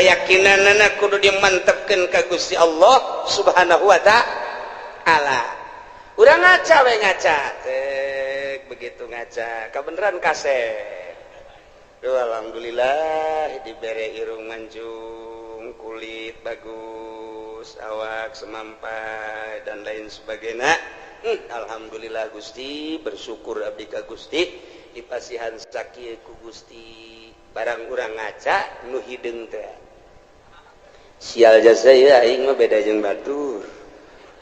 Kayakinanana kudu dimantepkeun ka Gusti Allah Subhanahu wa ta'ala. Urang ngaca we ngaca. Tek begitu ngaca, kabeneran kasep. Duh, alhamdulillah dibere irung mancung, kulit bagus, awak semampai dan lain sebagainya. Alhamdulillah Gusti, bersyukur abdi ka Gusti dipasihan sakieu ku Gusti. Barang urang ngaca nu hideung teh. Sial jasa ya aing mah beda jeung batur.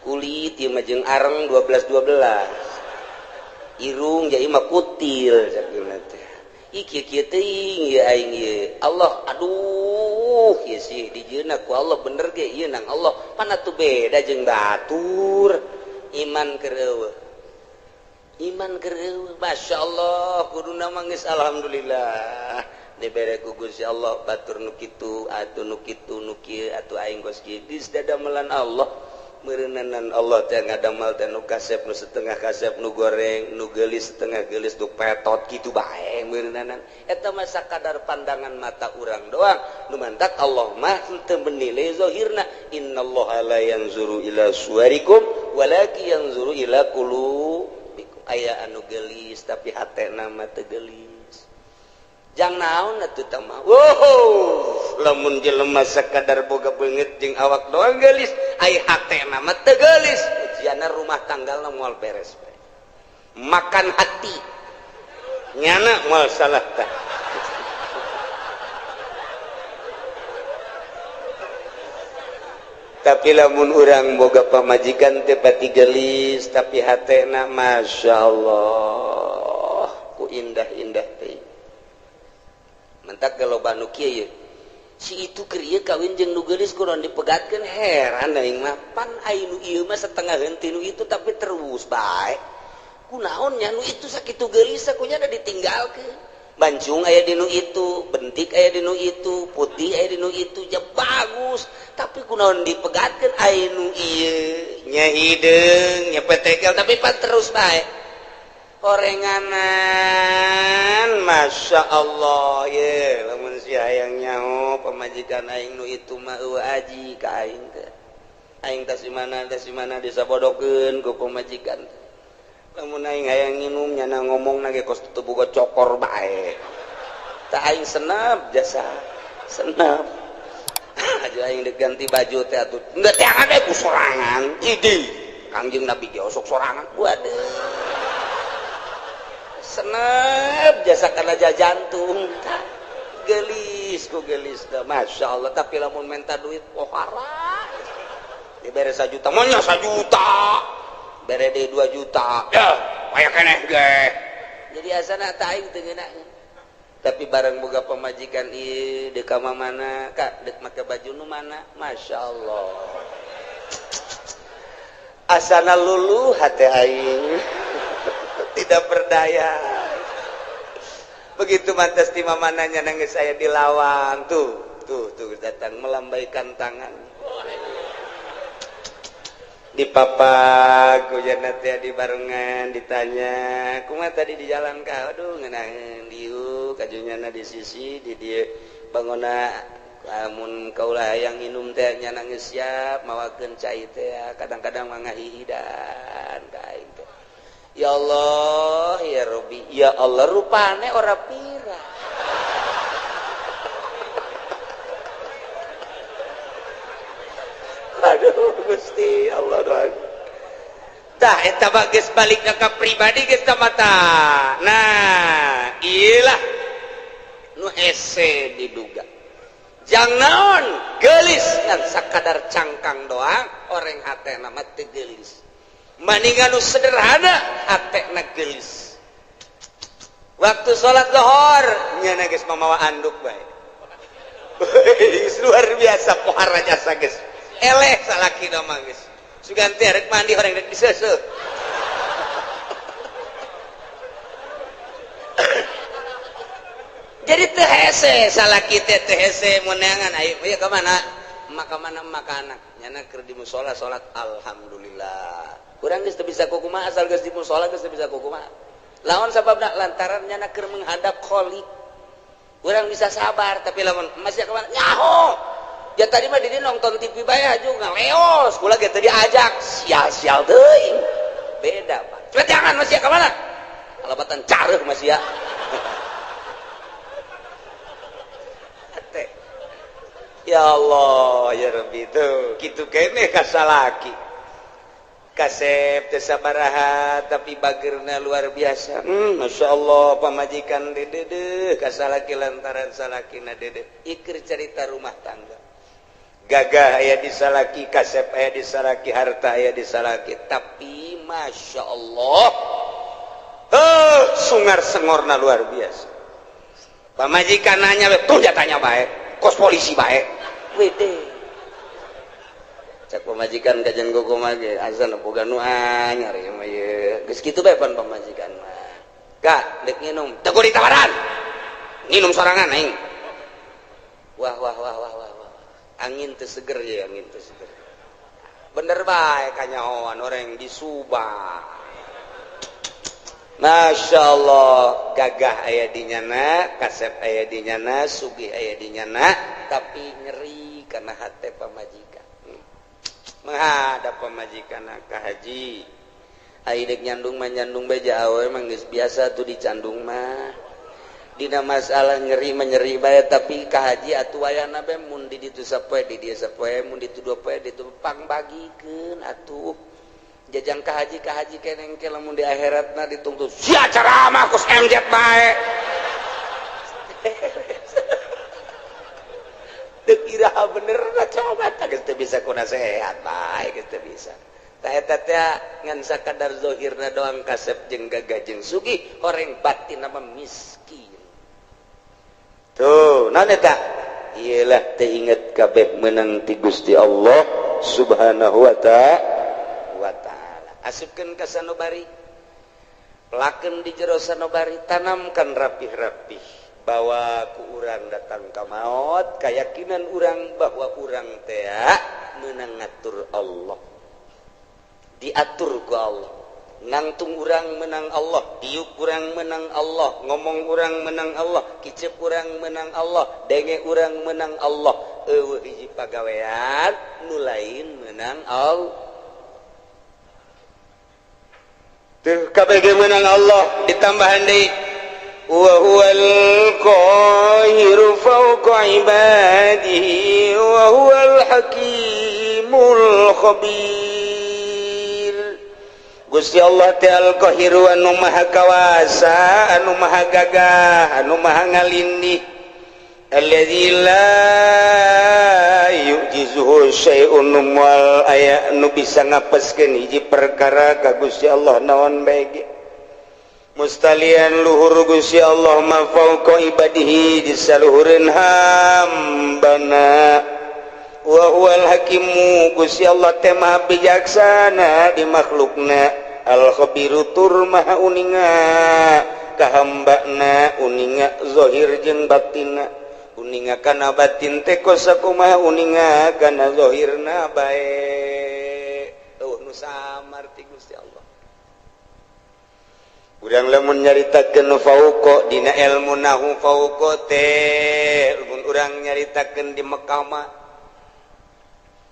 Kulit ieu mah jeung areng 12 12. Irung ja ieu mah kutil sakieu teh. Ih kieu kieu teuing ieu aing ieu. Allah aduh ieu sih dijieunna ku Allah bener ge ieu nang Allah. Pan atuh beda jeung batur. Iman keur eueuh. Iman keur eueuh. Masyaallah kuduna mah geus alhamdulillah. Dibere ku Gusti Allah batur nu kitu atuh nu kitu nu kieu atuh aing geus kieu geus dadamelan Allah. Meureunanan Allah teh ngadamel teh nu kasep nu setengah kasep nu goreng nu geulis setengah geulis nu petot kitu bae meureunanan eta mah sakadar pandangan mata urang doang nu mantak Allah mah teu menilai zahirna innallaha la yanzuru ila suwarikum walakin yanzuru ila qulubikum aya anu geulis tapi hatena mah teu geulis jang naon atuh teh mah wow lamun jelema sakadar boga beungeut jeung awak doang geulis ai hatena mah teu geulis ujianna rumah tanggalna moal beres bae makan hati nyana moal salah tah. Tapi lamun urang boga pamajikan teh pati geulis tapi hatena masyaallah ku indah-indah teh. Mentak loba nu kieu ye. Si itu keur ieu kawin jeung nu geulis kudu dipegatkeun heran aing mah pan ai nu ieu mah setengah henteu nu itu tapi terus bae. Kunaon nya nu itu sakitu geulis kunya da ditinggalkeun. Bancung aya di nu itu, bentik aya di nu itu, putih aya di nu itu, ja bagus. Tapi kunaon dipegatkeun ai nu ieu nya hideung nya petekel tapi pan terus bae. Horenganan Masya Allah ye lamun si hayang nyaho pamajikan aing nu itu mah eueuh aji ka aing teh aing tas di mana disabodokeun ku pamajikan lamun aing hayang nginum nyana ngomongna ge kos teu boga cokor bae tah aing senep jasa senep aja aing diganti baju teh atuh teu teangan we ku sorangan idi Kangjeng Nabi ge osok sorangan waduh senep jasa kana jantung gelis ku gelis dah Masya Allah tapi lamun minta duit pohara dibere 1 juta maunya 1 juta bere deui 2 juta ya aya keneh ge jadi asana tah aing teu ngeunah tapi bareng boga pamajikan ieu deuk ka mana ka deuk make baju nu mana Masya Allah asana luluh hate aing tidak berdaya. Begitu mantas di mamananya nangis saya di lawang tuh tuh tuh datang melambaikan tangan di papak hujan teh di barengan ditanya kumaha tadi di jalan ka aduh ngeunaheun dieu kajunyana di sisi di dieu bangona lamun kaula hayang minum teh nya nangis siap mawakeun cai teh kadang-kadang mah ngahihidan ka aing teh. Ya Allah, ya Rabbi, ya Allah rupane ora pira. Aduh Gusti Allah doang. Tah eta mah geus balik ka pribadi geus ka mata. Nah, ieu nu hese diduga. Jang naon geulis ngan sakadar cangkang doang oreng hatena mah teu geulis. Maningan nu sederhana hatena geulis. Waktu salat lohor nyana geus mamawa anduk bae. Luar biasa pohara jasa geus. Eleh salaki mah geus. Sugan teh rek mandi horeng rek diseuseuh. Jadi teu hese salaki teh teu hese meunangan ayo ieu ka mana? Maka mana maka anak nyana keur di musala salat alhamdulillah. Urang geus teu bisa kukumaha asal geus di musala geus teu bisa kukumaha. Lawan sababna lantaran nyana keur menghadap Khalik. Urang bisa sabar tapi lamun masih ka mana nyaho. Ya tadi mah di nonton TV bae juga ngaleos, kula ge teu diajak, sial-sial teuing. Beda, Pak. Cepet jangan masih ka mana? Kalebatan careuh masih ya. Ya Allah, ya Rabbi tuh, kitu keneh ka salaki. Kasep teu sabaraha tapi bagerna luar biasa. Masya Allah pamajikan dedeh ka salaki lantaran salakina dedeh. Ikir cerita rumah tangga. Gagah aya di salaki, kasep aya di salaki, harta aya di salaki, tapi Masya Allah sungar sengorna luar biasa. Pamajikan nanya tuh jatanya baik, kos polisi baik. Wede. Cak pamajikan kajian goko mage azan boga nu anyar ieu mah ieu. Geus kitu bae pan pamajikan mah. Gak, dek nginum, teu kudu ditawaran. Nginum sorangan aing. Wah wah wah wah wah. Angin teu seger ya, angin teu seger. Bener bae kanyahoan orang di Subang. Masya Allah, gagah aya di nyana, kasep aya di nyana, sugih aya di nyana, tapi nyeri karena hate pamajikan. Menghadap pamajikan ka haji. Ai dek nyandung mah nyandung bae awe mah geus biasa tuh dicandung mah. Dina masalah nyeri mah nyeri bae, tapi ka haji atuh wayahna bae mun di ditu sapoe di dieu sapoe, mun ditu dua poe ditu pangbagikeun atuh. Jajang ka haji keneng ke lamun di akhiratna dituntut sia ceramah kos MZ bae. Teu iraha bener na coba tah geus teu bisa ku nasehat bae geus teu bisa. Tah eta teh ngan sakadar zahirna doang kasep jeung gagah jeung sugih, horeng batin mah miskin. Tuh, naon eta? Iyalah teu inget kabeh meunang ti Gusti Allah Subhanahu wa ta'ala. Asupkeun ka sanobari, pelakeun di jero sanobari, tanamkan rapih-rapih bahwa ku urang datang ka maot, keyakinan urang bahwa urang teh meunang ngatur Allah, diatur ku Allah, nangtung urang menang Allah, diuk urang menang Allah, ngomong urang menang Allah, kicep urang menang Allah, denge urang menang Allah, eueuh hiji pagawean nu lain menang Allah. Tuh KBG menang Allah ditambahan deui wa huwal qahiru fawqa ibadihi wa huwal hakimul khabir. Gusti Allah teh al qahiru anu maha kawasa, anu maha gagah, anu maha ngalindih. Alladzi la yu'jizuhu syai'un wal aya nu bisa ngapeskeun hiji perkara ka Gusti Allah naon bae ge. Mustalian luhur Gusti Allah ma fauqa ibadihi di saluhureun hambana. Wa huwal hakimu Gusti Allah teh maha bijaksana di makhlukna, al khabiru tur maha uninga ka hambana, uninga zahir jeung batinna. Uninga kana batin teh kos sakumaha uninga kana zahirna bae. Eueuh nu samar ti Gusti Allah. Urang lamun nyaritakeun fauqa dina ilmu nahu fauqa teh lamun urang nyaritakeun di Mekah mah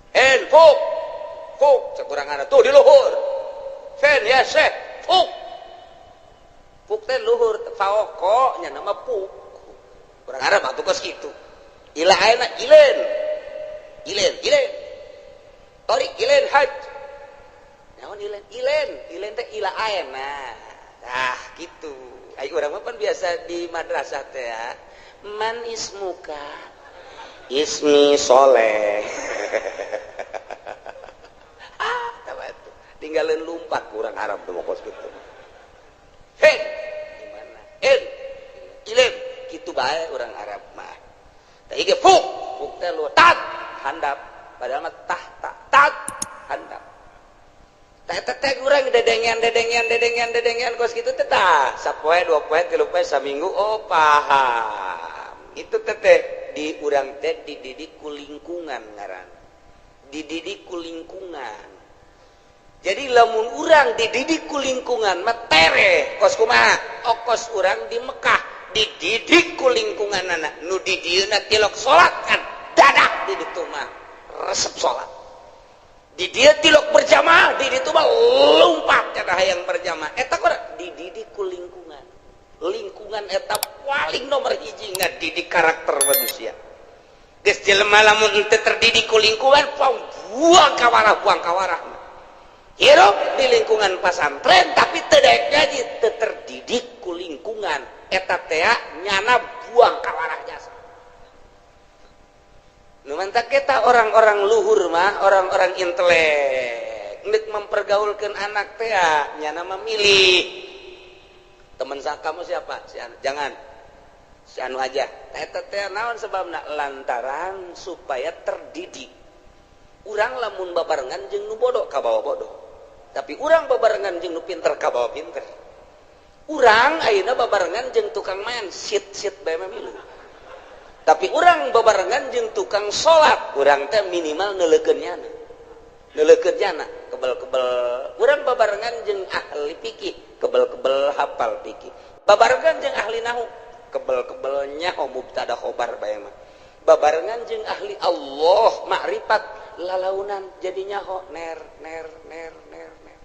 en fuk fuk cek urang ada tuh di luhur. Fen ya syekh fuk. Fuk teh luhur fauqa nya nama fuk. Urang Arab atuh kos kitu. Ila ayeuna ilen. Ilen, ilen. Torik ilen haj. Naon ilen? Ilen, ilen teh ila ayeuna. Tah kitu. Ai urang mah pan biasa di madrasah teh ya. Man ismuka? Ismi Soleh. Ah, tah atuh. Tinggalin lumpat ku urang Arab tuh kos kitu. Hen, di mana? En, ilen. Kitu bae urang Arab mah. Tah ieu fuk, fuk teh lu tat handap, padahal mah tah tak tat handap. Tah eta teh urang dedengean dedengean dedengean dedengean kos kitu teh tah sapoe dua poe tilu poe saminggu oh paham. Itu teh teh di urang teh dididik ku lingkungan ngaran. Dididik ku lingkungan. Jadi lamun urang dididik ku lingkungan mah tereh kos kumaha? Okos urang di Mekah dididik ku lingkungan anak nu di dieuna tilok salat kan dadah Di ditu mah resep salat, di dieu tilok berjamaah, di ditu mah lompat kana hayang berjamaah. Eta kora dididik ku lingkungan. Lingkungan eta paling nomor hiji ngadidik karakter manusia. Geus jelema lamun henteu terdidik ku lingkungan, buang kawarah, buang kawarah. Hirup di lingkungan pasantren tapi teu daek ngaji, teu terdidik ku lingkungan, eta teh nyana buang kawarah jasa. Nu mantak kita orang-orang luhur mah, orang-orang intelek, nek mempergaulkan anak teh nyana memilih teman kamu siapa, si anu jangan, si anu aja. Eta teh naon sebabna? Lantaran supaya terdidik. Urang lamun babarengan jeung nu bodoh, kabawa bodoh, tapi urang babarengan jeung nu pinter, kabawa pinter. Urang ayeuna babarengan jeung tukang main sit sit bae milu, tapi urang babarengan jeung tukang salat, urang teh minimal neuleukeun nyana, neuleukeun nyana kebel-kebel. Urang babarengan jeung ahli fikih, kebel-kebel hafal fikih. Babarengan jeung ahli nahu, kebel-kebel nyaho mubtada khobar bae mah. Babarengan jeung ahli Allah, makrifat, lalaunan jadi nyaho ner ner ner ner ner.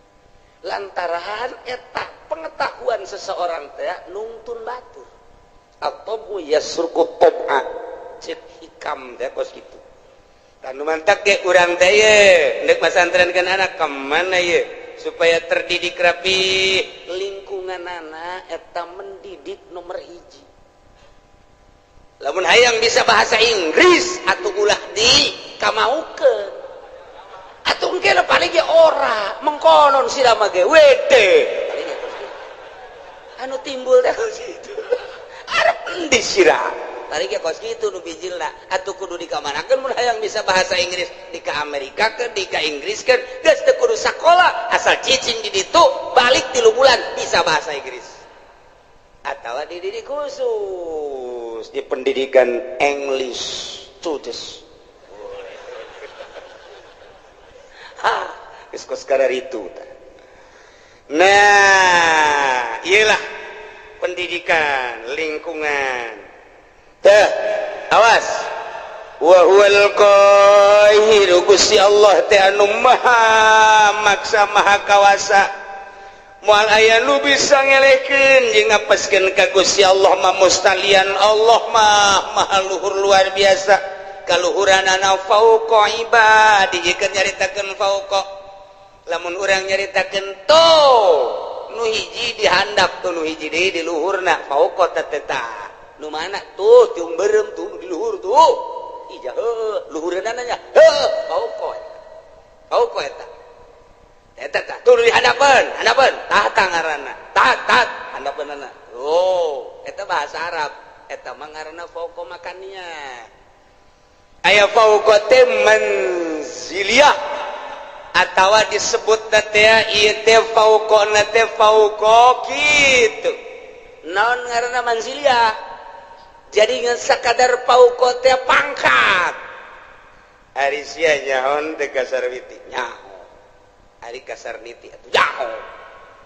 Lantaran eta pengetahuan seseorang teh nungtun batur atau yasruqu tab'a, cek hikam teh kos kitu. Tanu mantak ge urang teh ye ndek masantrenkeun anak kemana ye supaya terdidik rapi. Lingkungan anak eta mendidik nomor hiji. Lamun hayang bisa bahasa Inggris atau ulah di kamaukeun atuh, engke paling ge ora mengkonon sira mah ge wede paling ge anu timbul teh kos kitu. Arep endi sira tadi ge kos kitu nu bijilna? Atuh kudu dikamanakeun mun hayang bisa bahasa Inggris? Di ka Amerika ke, di ka Inggris ke? Geus teu kudu sakola, asal cicing di ditu, balik 3 bulan bisa bahasa Inggris. Atau dididik khusus di pendidikan English students. Ha, geus kos itu. Nah, iyalah pendidikan lingkungan teh. Awas, wa huwal qahiru, Gusti Allah teh anu maha maksa, maha kawasa, moal aya nu bisa ngelehkeun jeung ngapeskeun ka Gusti Allah mah. Mustalian Allah mah maha luhur, luar biasa kaluhuranana. Fauqa ibadi, keur nyaritakeun fauqa, lamun urang nyaritakeun tuh nu hiji dihandap tuh, nu hiji deui di luhurna. Fauqa teh teh nu mana tuh? Tiung berem tuh di luhur tuh. Ija heuh, luhureunana nya heuh. Fauqa, fauqa eta eta tah tuh di handapeun, handapeun tah tah ngaranna, tah tah handapeunana. Oh, eta bahasa Arab, eta mah ngaranna fauqa makannya. Aya fauqa teh manziliyah atawa disebut teh ieu teh fauqa teh fauqa kitu. Naon ngaranna manziliyah? Jadi ngan sakadar fauqa teh pangkat. Ari sia nyaho teh ka Sarwiti? Nyaho. Ari ka Sarniti atuh jauh.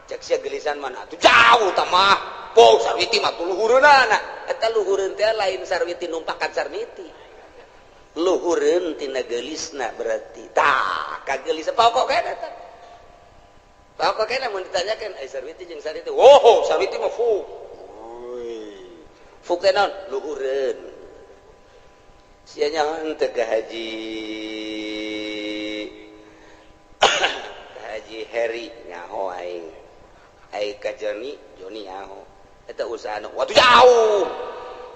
Cek sia gelisan mana atuh jauh tah mah. Po Sarwiti mah tuh luhureunana. Eta luhureun teh lain Sarwiti numpakan Sarniti, luhureun tina geulisna berarti. Tah kagelis pokok kena eta, pokok kena. Mun ditanyakeun ai Sarwiti jeung Sarniti, oh, Sarwiti mah fu fu teh naon? Luhureun. Sia nyaho teu ka Haji Heri? Nyaho aing. Ai ka Joni? Joni nyaho. Eta usahana waktu jauh,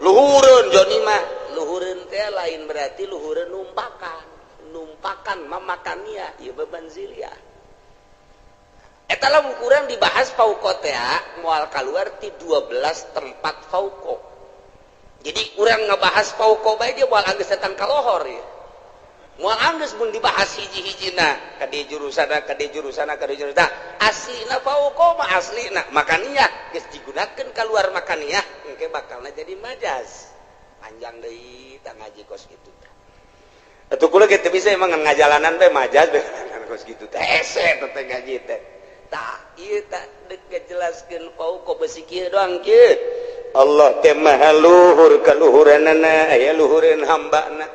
luhureun Joni mah. Luhureun teh lain berarti luhureun numpakan, numpakan mamakannya ieu bebanzilia. Eta lamun kurang dibahas fauqa teh moal keluar ti 12 tempat fauqa. Jadi urang ngebahas fauqa bae dia moal anggeus datang ka lohor ya, moal anggeus mun dibahas hiji-hijina ka di jurusana, ka di jurusana, ka di jurusana. Aslina fauqa mah aslina makaniah, geus digunakeun keluar makaniah, engke bakalna jadi majaz, panjang deui tah ngaji kos kitu. Atuh kula ge teu bisa emang ngajalanan bae majaz bae kos kitu teh, hese teh ngaji teh. Tah ieu tah deuk ngajelaskeun fauqa besi kieu doang kieu. Allah teh maha luhur kaluhuranana, aya luhureun hambana.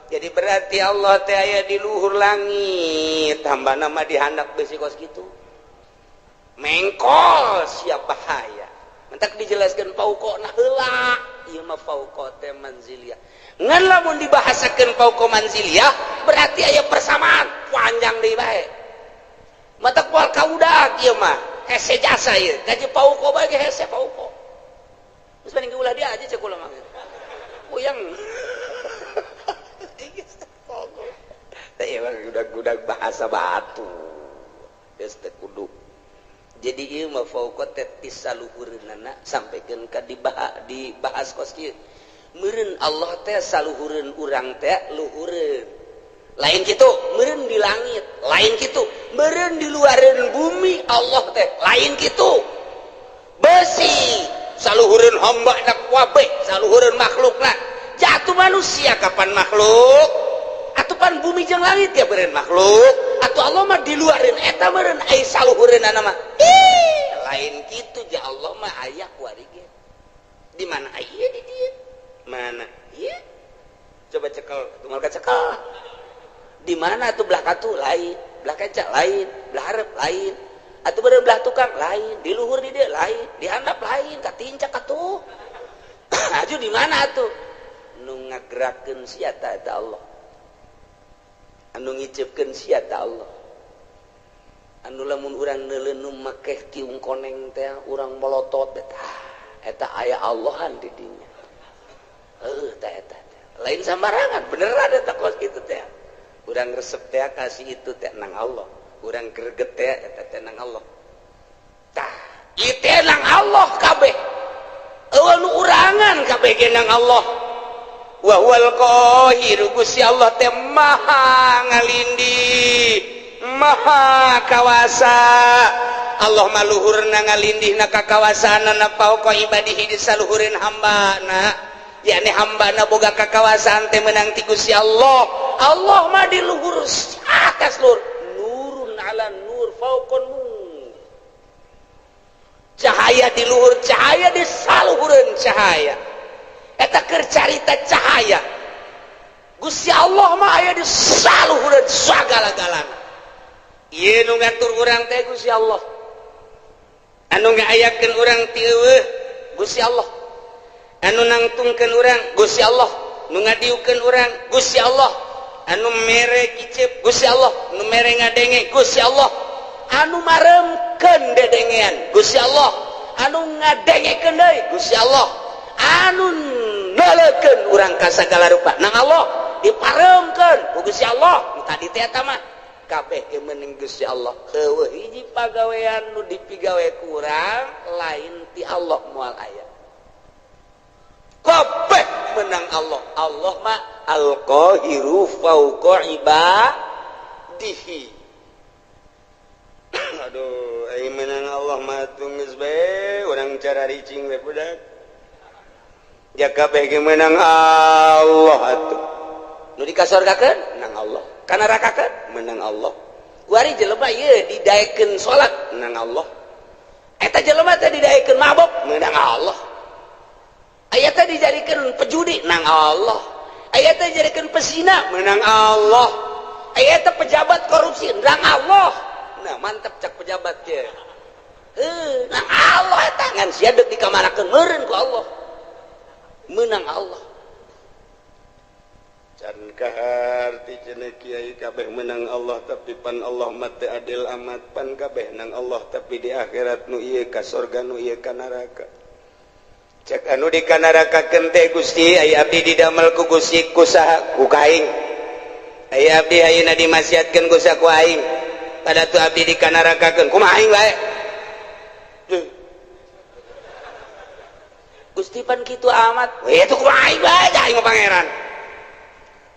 Jadi berarti Allah teh aya di luhur langit, tambah nama dihandap besi kos kitu. Mengkol siap bahaya. Mentak dijelaskan fauqa nah heula, ieu mah fauqa teh manziliyah. Ngan lamun dibahasakeun fauqa manziliyah berarti aya persamaan panjang deui bae. Matak moal kaudag ieu mah, hese jasa ieu. Gaji fauqa bae ge hese fauqa. Geus mending ulah dia aja cek kula mah. Puyeng. Teh udah-udah bahasa batu. Geus teu kudu. Jadi ieu mah fauqa teh ti saluhureunana sampikeun ka dibahas kos kieu. Meureun Allah teh saluhureun urang teh luhureun. Lain kitu, meureun di langit, lain kitu, meureun di luareun bumi Allah teh, lain kitu. Besi saluhureun hamba na kabeh, saluhureun makhlukna. Jatuh manusia kapan makhluk? Atupan bumi jeung langit ya beureun makhluk. Atuh Allah mah di luareun eta meureun ai saluhureunana mah. Ih, lain kitu ja Allah mah aya kuari ge. Di mana aya di dieu? Mana? Ieu. Coba cekel, tumal ka cekel. Di mana atuh belah katu lain, belah kaca lain, belah hareup lain. Atuh beureun belah tukang lain, di luhur di dieu lain, di handap lain, katincak atuh. Aju di mana atuh? Nu ngagerakeun sia ta eta Allah. Anu ngicepkeun sia ta Allah. Anu lamun urang neuleun nu make tiung koneng teh urang molotot eta eta aya Allahan di dinya. Heuh ta eta. Lain sambarangan beneran eta kos kitu teh. Urang resep teh kasih itu teh nang Allah. Urang greget teh eta teh nang Allah. Tah, ieu teh nang Allah kabeh. Eueuh nu urangan kabeh ge nang Allah. Wa huwal qahiru, Gusti Allah teh maha ngalindih, maha kawasa. Allah mah luhurna ngalindihna ka kawasaanana fauqa ibadihi di saluhureun hambana. Yakni hambana boga kakawasaan teh meunang ti Gusti Allah. Allah mah di luhur atas luhur, nurun ala nur fauqa nur. Cahaya di luhur cahaya di saluhureun cahaya. Eta keur carita cahaya. Gusti Allah mah aya di saluhureun sagala-galana. Ieu nu ngatur urang teh Gusti Allah. Anu ngaayakeun urang ti eueuh Gusti Allah. Anu nangtungkeun urang Gusti Allah, nu ngadiukeun urang Gusti Allah, anu mere kicep Gusti Allah, nu mere ngadenge Gusti Allah, anu maremkeun dedengean Gusti Allah, anu ngadengekeun deui Gusti Allah, anu neuleukeun urang ka sagala rupa nang Allah diparemkeun ku Gusti Allah. Nu tadi teh eta mah kabeh ge meuning Gusti Allah. Eueuh hiji pagawean nu dipigawe ku urang lain ti Allah moal aya. Kabeh menang Allah. Allah mah al-qahiru fauqa ibadihi. Aduh, ai menang Allah mah geus bae urang cara ricing we budak. Ja kabeh ge menang Allah atuh. Nu dikasorgakeun menang Allah. Ka nerakakeun menang Allah. Kuari jelema ieu didaekeun salat menang Allah. Eta jelema teh didaekeun mabok menang Allah. Aya teh dijadikeun pejudi nang Allah. Aya teh dijadikeun pesina menang Allah. Aya teh pejabat korupsi nang Allah. Nah, mantep cak pejabat ge. Heuh, nang Allah eta ngan sia deuk dikamanakeun meureun ku Allah. Menang Allah. Can kaharti cenah kiai kabeh menang Allah tapi pan Allah mah teu adil amat, pan kabeh nang Allah tapi di akhirat nu ieu ka sorga nu ieu ka neraka. Cek anu di kanarakakeun teh Gusti aya abdi didamel ku Gusti ku saha ku kaing. Aya abdi ayeuna dimaksiatkeun ku saha ku aing. Pada tu abdi dikanarakakeun kumaha aing bae. Gusti pan kitu amat. We itu kumaha aing bae aing mah pangeran.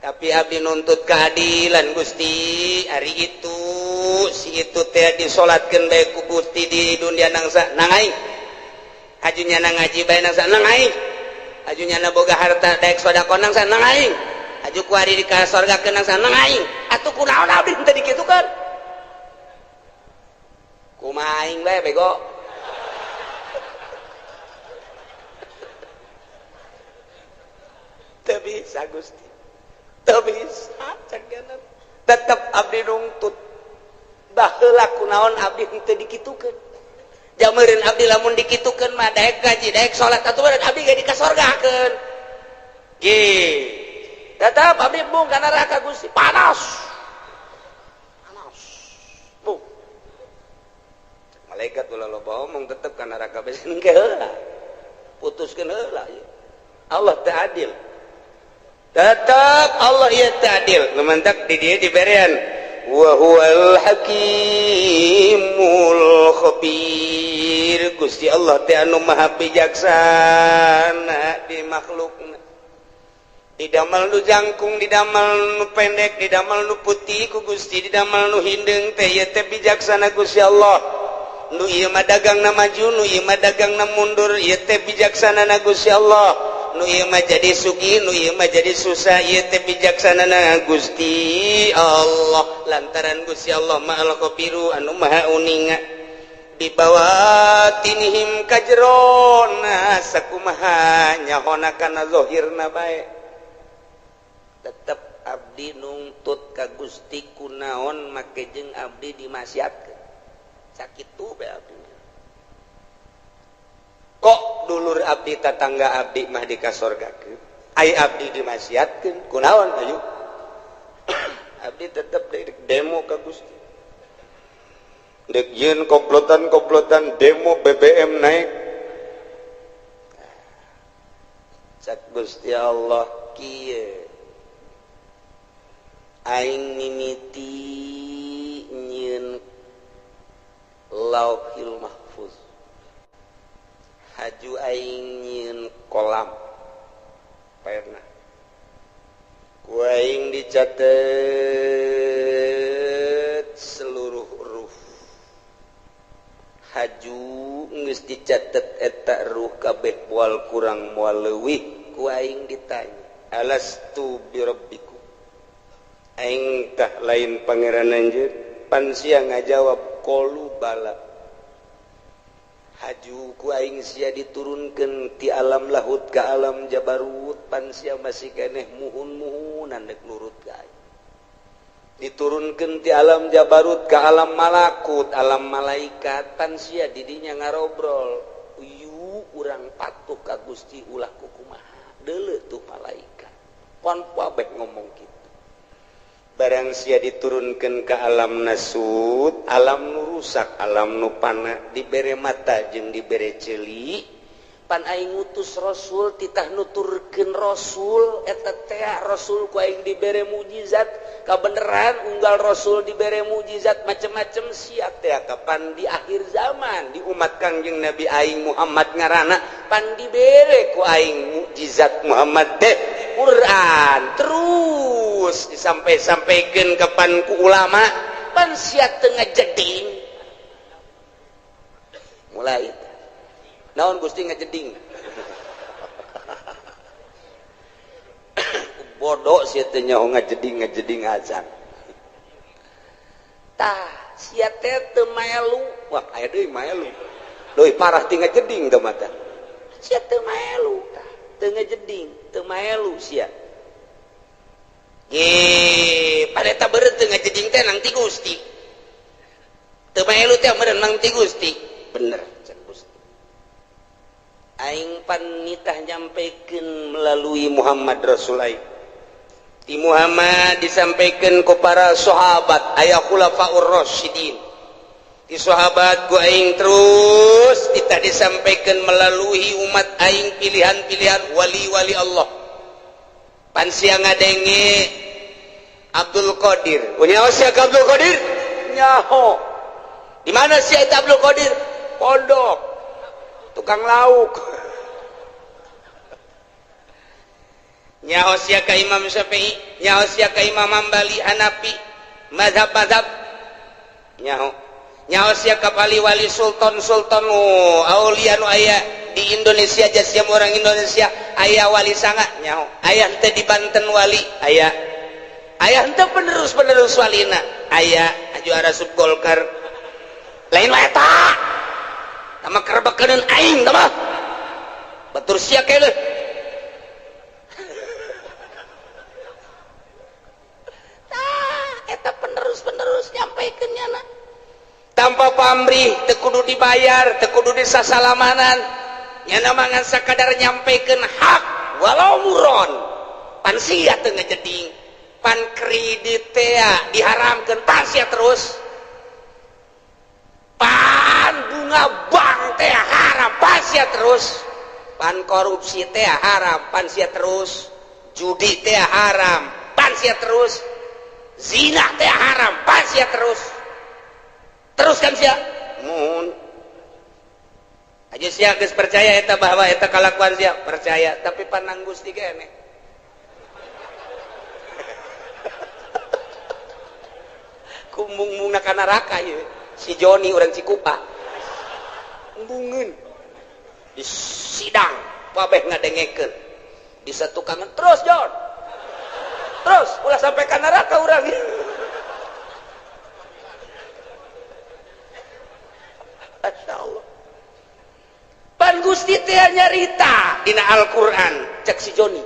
Tapi abdi nuntut keadilan Gusti, ari itu si itu teh disolatkeun bae ku Gusti di dunia nangsa nang aing. Hajunya na ngaji bae nang nang aing. Hajunya na boga harta daek sedekah nang nang aing. Haju kuari di ka sorgakeun nang nang aing. Atuh kunaon abdi teu dikitukeun? Kumaha aing bae bego. Teu bisa Gusti. Teu bisa cek tetep abdi nungtut. Baheula kunaon abdi henteu dikitukeun. Jameureun abdi lamun dikitukeun mah daek gaji, daek salat atuh meureun abdi ge dikasorgakeun. Ge. Tetep abdi embung ka neraka Gusti, panas. Panas. Bu. Malaikat ulah loba omong tetep ka neraka besi engke heula. Putuskeun heula ieu. Allah teu adil. Tetap Allah ieu teu adil. Nu mantak di dieu diberean wa huwal hakimul khabir. Gusti Allah teh anu maha bijaksana di makhlukna. Didamel nu jangkung, didamel nu pendek, didamel nu putih ku Gusti, didamel nu hindeung teh ieu teh bijaksana Gusti Allah. Nu ieu mah dagangna maju, nu ieu mah dagangna mundur, ieu teh bijaksana na Gusti Allah. Nu ieu mah jadi sugih, nu ieu mah jadi susah, ieu teh bijaksana na Gusti Allah. Lantaran Gusti Allah mah al-khabiru anu maha uninga. Dibawatinihim kajerona sakumaha nyahona kana zahirna bae. Tetep abdi nungtut ka Gusti kunaon make jeung abdi dimaksiatkeun. Sakitu bae abdi. Kok dulur abdi tatangga abdi mah dikasorgakeun, ai abdi dimaksiatkeun kunaon ayo. Abdi tetep demo ka Gusti. Dek yeun komplotan-komplotan demo BBM naik. Cak Gusti Allah kieu. Aing mimiti nyieun Lauhil Mahfuz. Haju aing nyieun kolam pernah. Ku aing dicatet seluruh huruf. Haju geus dicatet eta ruh kabeh moal kurang moal leuwih. Ku aing ditanya, alastu birabbikum? Aing tah lain pangeran anjeun. Pan sia ngajawab qalu bala. Haju ku aing sia diturunkeun ti alam lahut ka alam jabarut, pan sia masih keneh muhun-muhunan dek nurut ka aing. Diturunkeun ti alam jabarut ka alam malakut, alam malaikat, pan sia didinya ngarobrol. Uyu urang patuh ka Gusti ulah kukumaha. Deuleu tuh malaikat. Pon kabeh ngomong kitu. Barang sia diturunkan ke alam nasut, alam nu rusak, alam nu pana, dibere mata jeung dibere ceuli, pan aing ngutus rasul titah nuturkeun rasul eta teh rasul ku aing dibere mukjizat, kabeneran unggal rasul dibere mukjizat macem-macem sia teh kapan di akhir zaman di umat Kangjeng Nabi aing Muhammad ngaranna pan dibere ku aing mukjizat Muhammad teh Quran terus disampai-sampaikan kapan ku ulama pan sia teu ngajeding. Mulai naon Gusti ngajeding. Bodoh sia teh nyaho ngajeding ngajeding acan. Tah sia teh teu maelu. Wah aya deui maelu. Leuwih parah ti ngajeding teh mata. Sia teu maelu tah, teu ngajeding, teu maelu sia. Ge, pada eta beureut teu ngajeding teh nang ti Gusti. Teu maelu teh meureun nang ti Gusti. Bener cek Gusti. Aing pan nitah nyampaikan melalui Muhammad Rasul aing. Di Muhammad disampaikan ke para sahabat aya khulafaur rasyidin. Di sahabat ku aing terus kita disampaikan melalui umat aing pilihan-pilihan wali-wali Allah. Pan sia ngadenge Abdul Qadir. Nyaho sia ka Abdul Qadir? Nyaho. Di mana sia eta Abdul Qadir? Pondok. Tukang lauk. Nyaho sia ka Imam Syafi'i, nyaho sia ka Imam Hambali, Hanafi, mazhab-mazhab. Nyaho. Nyaho sia ka wali-wali sultan-sultan aulia nu aya di Indonesia jasiam orang Indonesia aya wali sanga nyaho. Aya henteu di Banten wali, aya. Aya henteu penerus-penerus walina, aya aju arasup Golkar. Lain wae eta. Tama kerebekeun aing tah mah. Batur sia keneh. pamrih, teu kudu dibayar, teu kudu disasalamanan. Nya mangan sakadar nyampaikan hak walau muron. Pan sia teu ngejeding, pan kredit teh diharamkeun, pan sia terus. Pan bunga bank teh haram, pan sia terus. Pan korupsi teh haram, pan sia terus. Judi teh haram, pan sia terus. Zina teh haram, pan sia terus. Terus kan sia? Mun aja sia geus percaya eta bahwa eta kalakuan sia, percaya, tapi panang Gusti keneh. Kumbung-mungna ka neraka ieu. Si Joni urang Cikupa. Embungeun. Di sidang kabeh ngadengekeun. Di satukangan terus Jon. Terus ulah sampai ka neraka urang. Masya Allah. Pan Gusti teh nyarita dina Al-Qur'an cek si Joni.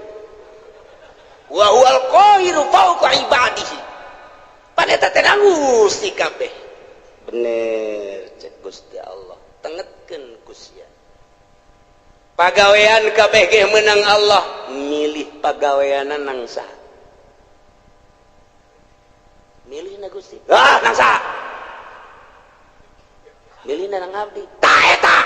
Wa huwal qahiru fawqa ibadihi. Pan eta teh Gusti kabeh. Bener cek Gusti Allah. Tengetkeun ku sia. Pagawean kabeh ge meunang Allah, milih pagaweanna nang saha? Milih na Gusti. Ah, nang saha? Milih na nang abdi. Tah eta.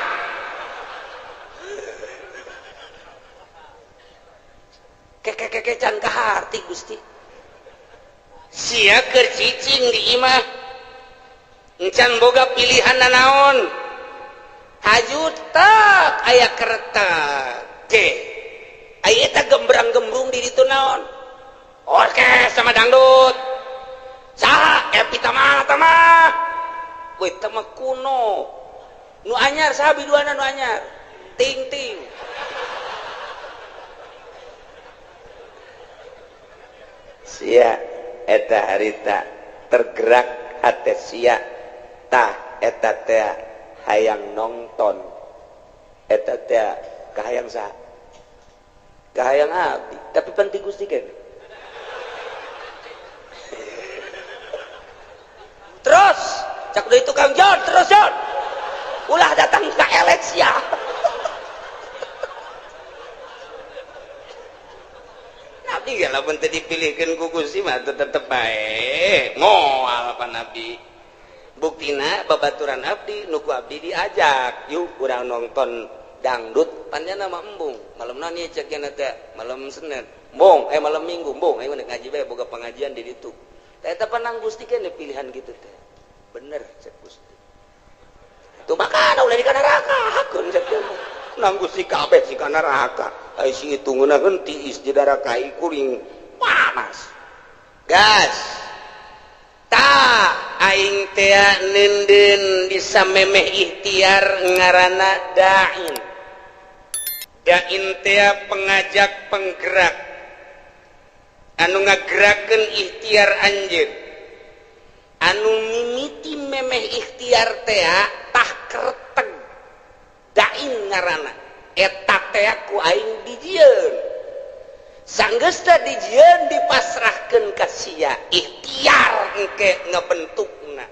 Keke-keke can kaharti Gusti. Sia keur cicing di imah. Encan boga pilihan nanaon. Haju tak aya kereta. Ke. Aya eta gembrang-gembrung di ditu naon? Orkes sama dangdut. Saha Epi Tama tama. Weh tama kuno. Nu anyar saha biduana nu anyar? Ting-ting. Sia eta harita tergerak hate sia tah eta teh hayang nonton eta teh kahayang saha? Kahayang abdi, tapi penting Gusti keneh. Terus cak deui tukang Jon, terus Jon. Ulah datang ka elek sia. Nabi ge lamun teu dipilihkeun ku Gusti mah tetep bae. Moal pan abdi. Buktina babaturan abdi nu ku abdi diajak, yuk urang nonton dangdut panjana mah embung. Malam naon ieu cek nya teh? Malam Senin. Embung, malam Minggu embung, ayo ngaji bae boga pengajian di ditu. Tah eta panang Gusti keneh pilihan gitu teh. Bener cek Gusti. Itu makana ulah di kana neraka hakeun cek teh. Nang Gusti kabeh si kana neraka. Ai si itu ngeunaheun tiis di neraka kuring panas. Gas. Ta aing teh neundeun bisa memeh ikhtiar ngaranna da'in. Da'in teh pengajak penggerak. Anu ngagerakeun ikhtiar anjeun. Anu mimiti memeh ikhtiar teh tah kerteg. Da'in ngaranna. Eta teh ku aing dijieun. Sanggeusna dijieun dipasrahkeun ka sia ikhtiar engke ngebentukna.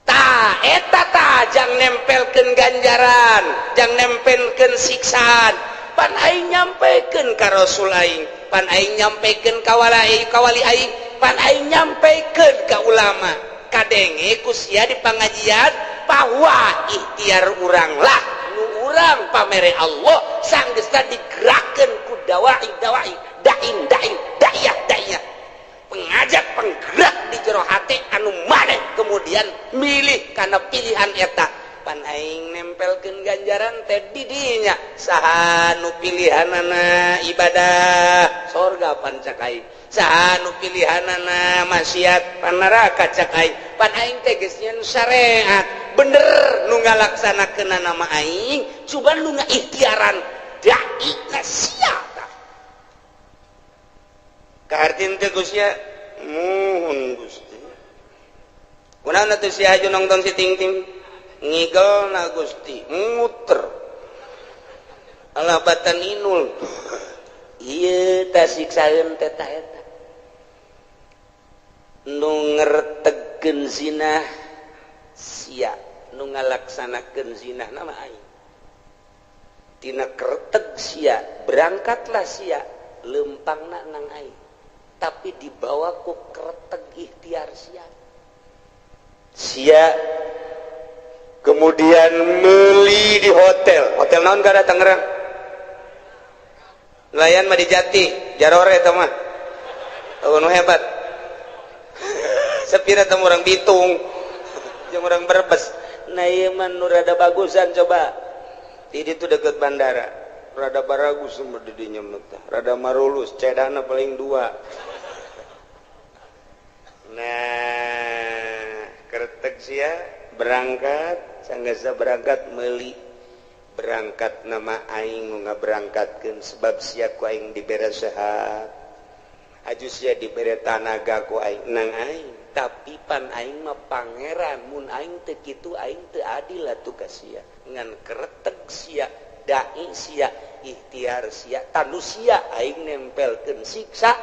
Tah eta tah jang nempelkeun ganjaran, jang nempelkeun siksaan. Pan aing nyampekeun ka Rasul aing, pan aing nyampekeun ka wali aing, pan aing nyampekeun ka ulama. Kadenge ku sia di pangajian bahwa ikhtiar urang lah nu urang pamere Allah sanggeusna digerakkeun ku dawai dawai dain dain da'iyah da'iyah pengajak penggerak di jero hate anu maneh kemudian milih kana pilihan eta. Pan aing nempelkeun ganjaran teh di dinya saha nu pilihanana ibadah sorga pan cak aing, saha nu pilihanana maksiat pan neraka cak aing. Pan aing teh geus nyeun syariat bener nu ngalaksanakeunana mah aing, cuman nu ngaikhtiaran dai na sia tah. Kahartin teh Gusti muhun Gusti. Kunaon atuh sia aju nongton si ting-ting? Ngigel na Gusti muter alah batan inul. Ieu tah siksaeun teh tah eta nu ngertegkeun zina, Sia nu ngalaksanakeun zina nama aing. Tina kereteg sia berangkatlah sia lempangna nang aing. Tapi dibawa ku kereteg ikhtiar sia. Sia kemudian meli di hotel. Hotel naon kada Tangerang? Nelayan mah di Jati, Jarore eta mah. Oh, nu hebat. Sepira teh orang Bitung. Jeung orang Brebes. Nah ieu mah nu rada bagusan coba. Di ditu deket bandara. Rada baragus mah di dinya mah teh. Rada marulus, cedana paling dua. Nah, kereteg sia berangkat, sanggasa berangkat meuli berangkat nama aing ngaberangkatkeun sebab sia ku aing dibere sehat. Aju sia dibere tanaga ku aing nang aing, tapi pan aing mah pangeran, mun aing teu kitu aing teu adil atuh ka sia. Ngan kereteg sia, dai sia, ikhtiar sia, tanu sia aing nempelkeun siksa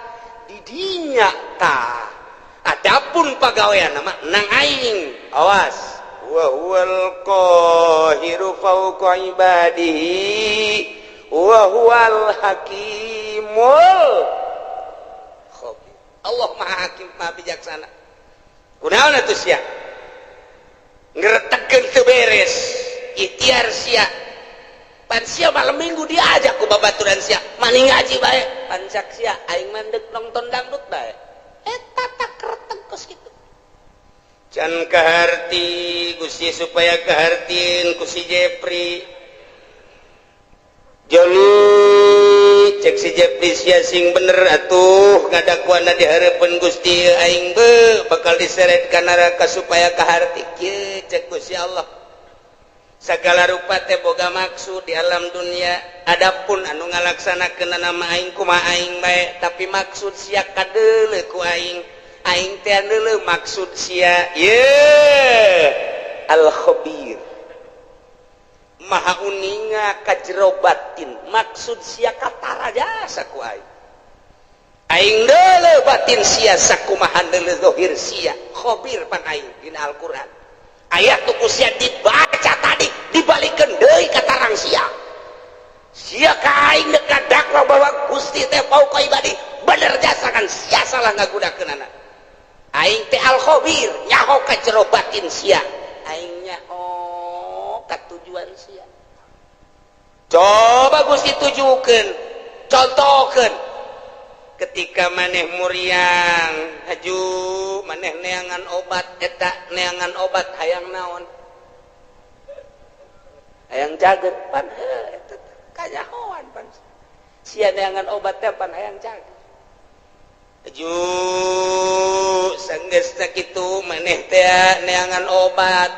di dinya tah. Adapun pagawean nama nang aing, awas. Wa huwal qahiru fawqa ibadihi wa huwal hakimul khabir. Allah Maha Hakim, Maha Bijaksana. Kunaon atuh sia? Ngretegkeun teu beres, ikhtiar sia. Pan sia malam minggu diajak ku babaturan sia, maning ngaji bae, pancak sia aing mah deuk nonton dangdut bae. Eta tak kereteg kos kitu. Can kaharti Gusti supaya kahartin ku si Jepri. Joni cek si Jepri sia sing bener atuh ngadakuana di hareupeun Gusti aing be bakal diseret ka neraka supaya kaharti kieu cek Gusti Allah. Segala rupa teh boga maksud di alam dunia. Adapun anu ngalaksanakeun nama aing kumaha aing bae, tapi maksud sia kadeuleu ku aing. Aing teh deuleu maksud sia. Ye al khabir maha uninga ka jero batin, maksud sia katara jasa ku aing. Aing deuleu batin sia sakumaha deuleu zahir sia. Khabir pan aing dina Al-Qur'an. Ayat tu ku sia dibaca tadi dibalikeun deui ka tarang sia. Sia ka aing deuk kadakwa bahwa Gusti teh fauqa ibadi, bener jasa kan sia salah ngagunakeunana. Aing teh al khabir nyaho ka jero batin sia. Aing nyaho ka tujuan sia. Coba Gusti tujukeun, contohkeun. Ketika maneh muriang haju maneh neangan obat eta neangan obat hayang naon? Hayang cager pan eta kanyahoan pan. Sia neangan obat teh pan hayang cager. Aju sanggeus kitu maneh teh neangan obat.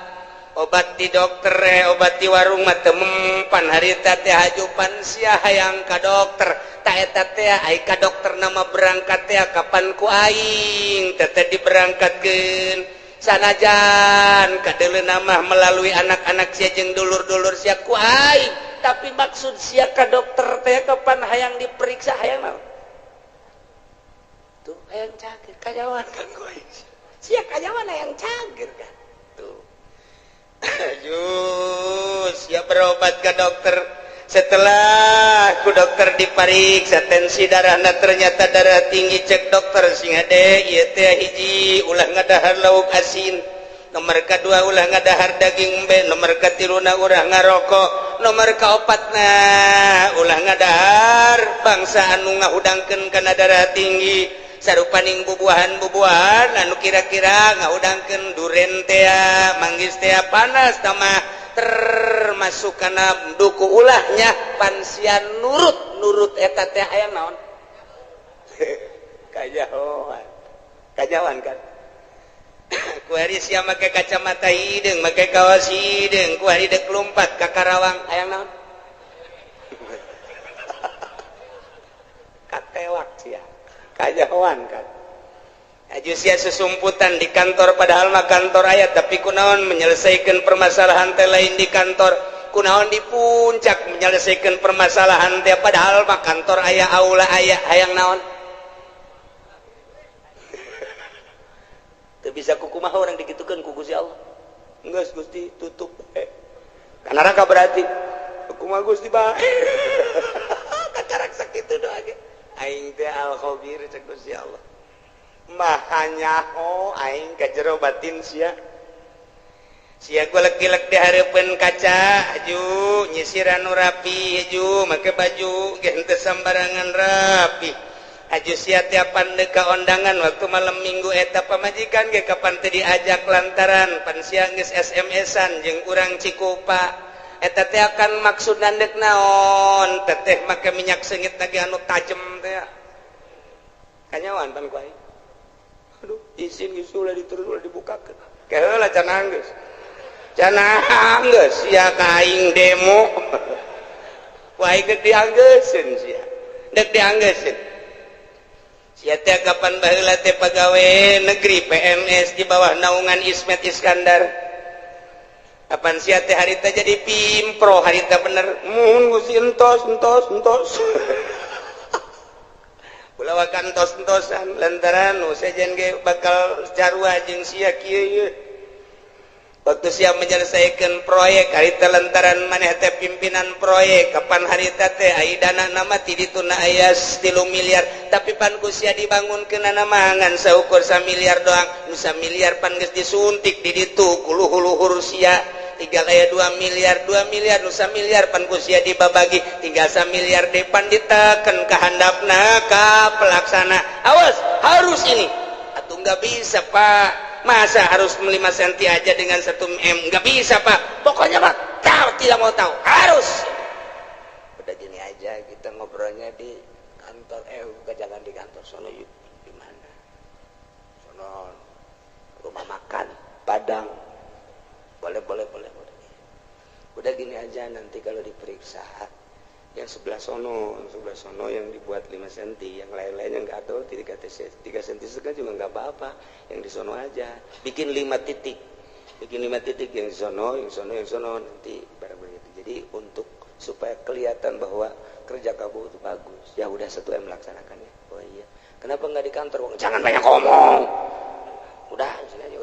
Obat di dokter obat di warung mah teu mempan harita teh haju pan sia hayang ka dokter. Ta eta teh ai ka dokter nama berangkat teh kapan ku aing teh teh diberangkatkeun. Sanajan kadeuleu mah melalui anak-anak sia jeung dulur-dulur sia ku aing, tapi maksud sia ka dokter teh kapan hayang diperiksa hayang naon? Tuh hayang cager kanyawan kan ku aing. Sia kanyawan hayang cager kan. Tuh. Aduh, siap berobat ke dokter. Setelah ku dokter dipariksa tensi darahna ternyata darah tinggi, cek dokter sing hade ieu teh hiji ulah ngadahar lauk asin, nomor kedua ulah ngadahar daging embe, nomor katiluna ulah ngarokok, nomor kaopatna ulah ngadahar bangsa anu ngahudangkeun kana darah tinggi. Sarupaning bubuahan-bubuahan anu kira-kira ngahudangkeun duren teh, manggis teh, panas tamah termasuk kana duku ulahnya pan sia nurut-nurut eta teh aya naon? Kajahoan. Kajahoan kan. Kuari sia make kacamata hideung, make kaos hideung, kuari deuk lumpat ka Karawang aya naon? Katewak sia. Kajahoan kan. Aju sia susumputan di kantor padahal mah kantor aya tapi kunaon menyelesaikan permasalahan teh lain di kantor, kunaon di puncak menyelesaikan permasalahan teh padahal mah kantor aya, aula aya, hayang naon? Teu bisa kukumaha orang dikitukeun ku Gusti Allah. Geus, Gusti, tutup. Eh, ka neraka berarti. Kumaha, Gusti, bae? Kakarak sakitu doa ge. Aing teh Al Khabir, cek Gusti Allah. Maha nyaho aing ka jero batin sia. Sia golek-gilek di hareupeun kaca, aju nyisiran nu rapi, aju make baju ge henteu sambarangan rapi. Aju sia tiapan deuk ka ondangan waktu malam Minggu, eta pamajikan ge kapan teu diajak lantaran pan sia geus SMS-an jeung urang Cikupa. Eta teh akan maksud dek naon? Teteh make minyak seungit lagi anu tajem teh. Kanyawan pan ku aing. Aduh, izin geus ulah diterus, ulah dibukakeun. Keheula cenah, geus. Cenah geus sia ka aing demo. Ku aing dek dianggeuseun sia. Dek dianggeuseun. Sia teh kapan baheula teh pagawe negeri PNS di bawah naungan Ismet Iskandar. Kapan sia teh harita jadi pimpro, harita bener. Mun Gusti, entos entos entos. Ulah wakan entos-entosan lantaran nu sejen ge bakal carua jeung sia kieu ieu. Waktu siap menyelesaikan proyek harita lantaran maneh teh pimpinan proyek, kapan harita teh ai dana nama ti dituna aya 3 miliar, tapi pan ku sia dibangunkeun nama ngan saukur miliar doang. Nu miliar pan geus disuntik di ditu ku luhur-luhur sia, tinggal aya 2 miliar. 2 miliar, nu miliar pan ku sia dibabagi, tinggal miliar depan diteken ka handapna ka pelaksana, "Awas, harus ini." "Atau nggak bisa, Pak, masa harus 5 cm aja dengan 1 M? Nggak bisa, Pak." "Pokoknya, Pak, tahu tidak mau tahu, harus." "Udah, gini aja, kita ngobrolnya di kantor." "Eh, bukan, jangan di kantor sono." "Yuk, di mana?" "Sono, rumah makan Padang." "Boleh, boleh, boleh, boleh." "Udah, gini aja, nanti kalau diperiksa yang sebelah sono, sebelah sono yang dibuat 5 cm, yang lain-lainnya nggak tahu, 3 3 cm setengah juga nggak apa-apa. Yang di sono aja bikin 5 titik, bikin 5 titik, yang di sono, yang sono, yang sono, nanti barang begitu. Jadi untuk supaya kelihatan bahwa kerja kamu itu bagus." "Ya udah, 1 M melaksanakannya." "Oh iya, kenapa nggak di kantor?" "Jangan banyak ngomong, udah."